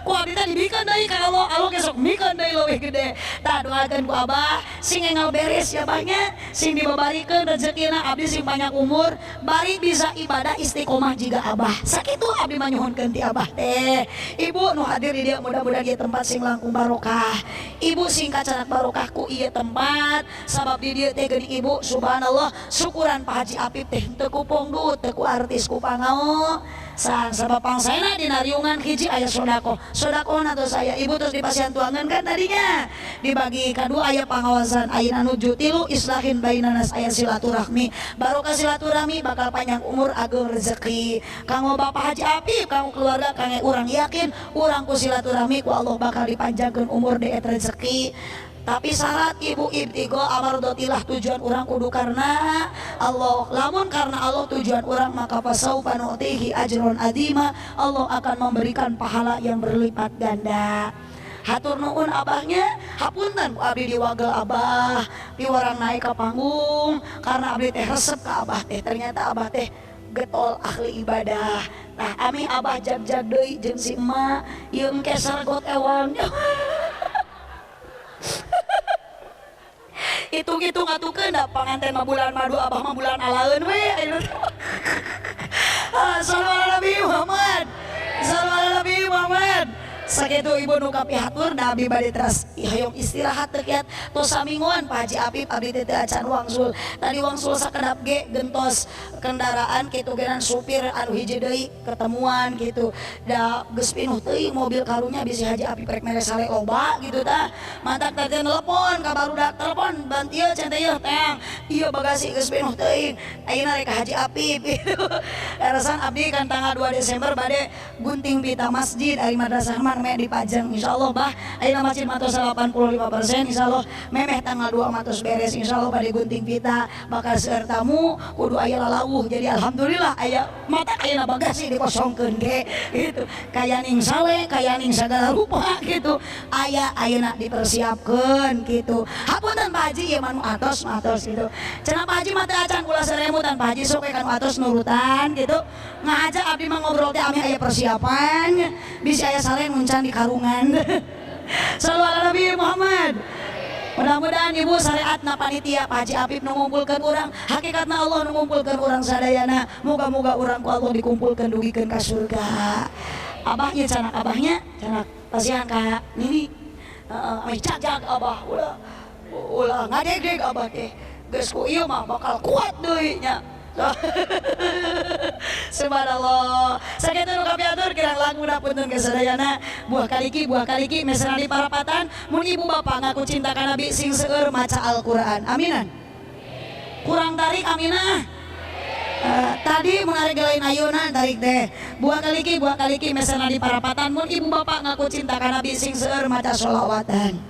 ku abdi teh dibikeun deui ka Allah, Allah ge sok mikeun deui leuwih gede. Tah doakeun ku abah sing enggal beres ya abahnya, sing dibabarikeun rezekina abdi sing banyak umur, bari bisa ibadah istiqomah jiga abah. Sakitu abdi mah nyuhunkeun ti abah teh. Ibu nu hadir di dieu mudah-mudahan ieu tempat sing langkung barokah. Ibu sing kacanak barokah ku ieu tempat sabab di dieu teh geuning ibu subhanallah syukuran Pak Haji Apip teh teu ku pongdut, teu ku artis ku pangao. San sabab pangsaena dina riungan hiji aya sodako. Sodakona tuh saya ibu terus di pasian tuangan kan tadinya dibagi kadua aya pangawasan ayeuna nuju tilu islahin bainanas aya silaturahmi barokah silaturahmi bakal panjang umur ageng rezeki kanggo Bapak Haji Apip kanggo keluarga kangge urang yakin urang ku silaturahmi ku Allah bakal dipanjangkeun umur deet rezeki. Tapi syarat ibu ibtigo amardotilah tujuan orang kudu karena Allah. Lamun karena Allah tujuan orang maka fasaufa nu'tihi ajron azima, Allah akan memberikan pahala yang berlipat ganda. Hatur nuhun abahnya, hapunten ku abdi diwagel abah, piwarang naik ke panggung karena abdi teh resep ka abah teh. Ternyata abah teh getol ahli ibadah. Nah, ami abah jag-jag deui jeung si emak, ieu engke sargot ewang. Hitung-hitung atukeun da panganten mah bulan madu abah mah bulan alaeun we. Sallu ala Nabi Muhammad. Sallu ala Nabi Muhammad. Sakitu ibu nu kapihatur da abdi bade teras hoyong istirahat teu kiat tos samingguan Pak Haji Apip abdi teh teu acan wangsul. Tadi wangsul sakedap ge gentos kendaraan kitu genan supir anu hiji deui ketemuan gitu. Da geus pinuh teuing mobil karunya bisi Haji Apip rek mere sale loba gitu tah. Mantak tadi telepon ka barudak telepon ban ieu cenah teh ieu teang. Ieu bagasi geus pinuh teuing. Ayeuna rek ka Haji Apip gitu. Erasan abdi kan tanggal 2 Desember bade gunting pita masjid ari madrasah mah memeh dipajang insyaallah bah ayeuna masjid mah tos 85% insyaallah memeh tanggal 2 mah tos beres insyaallah bade gunting pita bakal seueur tamu kudu aya lalawuh jadi alhamdulillah aya mata ayeuna bagasi dikosongkeun ge gitu kayaning sale kayaning sagala rupa gitu aya ayeuna dipersiapkeun gitu hapunten Pak Haji ieu mah nu atos gitu cenah Pak Haji mah teu acan kula saremutan Pak Haji sok we kanu atos nurutan gitu ngahaja abdi mah ngobrol teh ameh aya persiapan bisi aya sare nguncan di karungan. Sallu ala Nabi Muhammad. Mudah-mudahan ibu syariatna panitia Pak Haji Apip nu ngumpulkeun urang hakikatna Allah nu ngumpulkeun urang sadayana muga-muga urang ku Allah dikumpulkeun dugikeun ka surga. Abahnya canak abahnya canak pasihan ka nini heeh ameh jag-jag abah ulah ulah ngadegdeg abah teh geus ku ieu mah bakal kuat deui nya. Subhanallah. Sakitu nu kapiatur kirang langkung punten ka sadayana. Buah kaliki mesra di parapatan mun ibu bapak ngaku cinta ka Nabi sing seueur maca Al-Qur'an. Aminan. Kurang tarik aminah. Tadi menarik lain ayunan tarik teh. Buah kaliki mesra di parapatan mun ibu bapak ngaku cinta ka Nabi sing seueur maca sholawatan.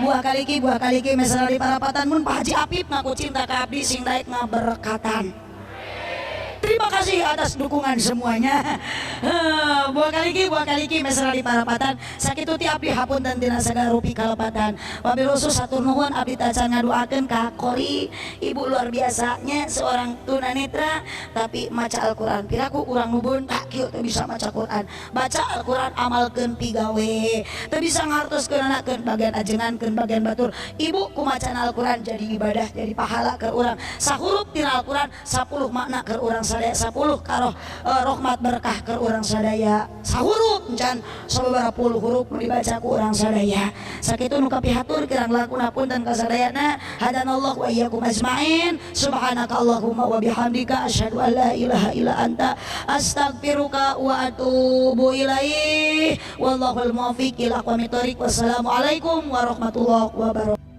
Buah kaliki mesra di parapatan mun Pak Haji Apip ngaku cinta ka abdi sing daek ngaberkatan. Terima kasih atas dukungan semuanya. Buah kaliki mesra di parapatan sakitu ti abdi hapunten tina sagala rupi kalepatan. Wabil khusus hatur nuhun abdi tacan ngaduakeun ka Qori, ibu luar biasanya seorang tunanetra tapi maca Al-Qur'an. Piraku urang nu beuntak kieu teu bisa maca Qur'an. Baca Al-Qur'an amalkeun pigawe. Teu bisa ngartoskeun anakeun bagian ajengankeun bagian batur. Ibu kumacana Al-Qur'an jadi ibadah, jadi pahala keur urang. Sahurup tina Al-Qur'an 10 makna keur urang sadaya 10 karoh rahmat berkah keur urang sadaya sahurup encan sababaraha puluh huruf nu dibaca ku urang sadaya sakitu nu kapihatur kirang langkung punten ka sadayana hadanallahu wa iyyakum ajmain subhanaka allahumma wa bihamdika asyhadu an la ilaha illa anta astaghfiruka wa atubu ilaih wallahul muwaffiq ila aqwamit thoriq. Wassalamualaikum warahmatullahi wabarakatuh.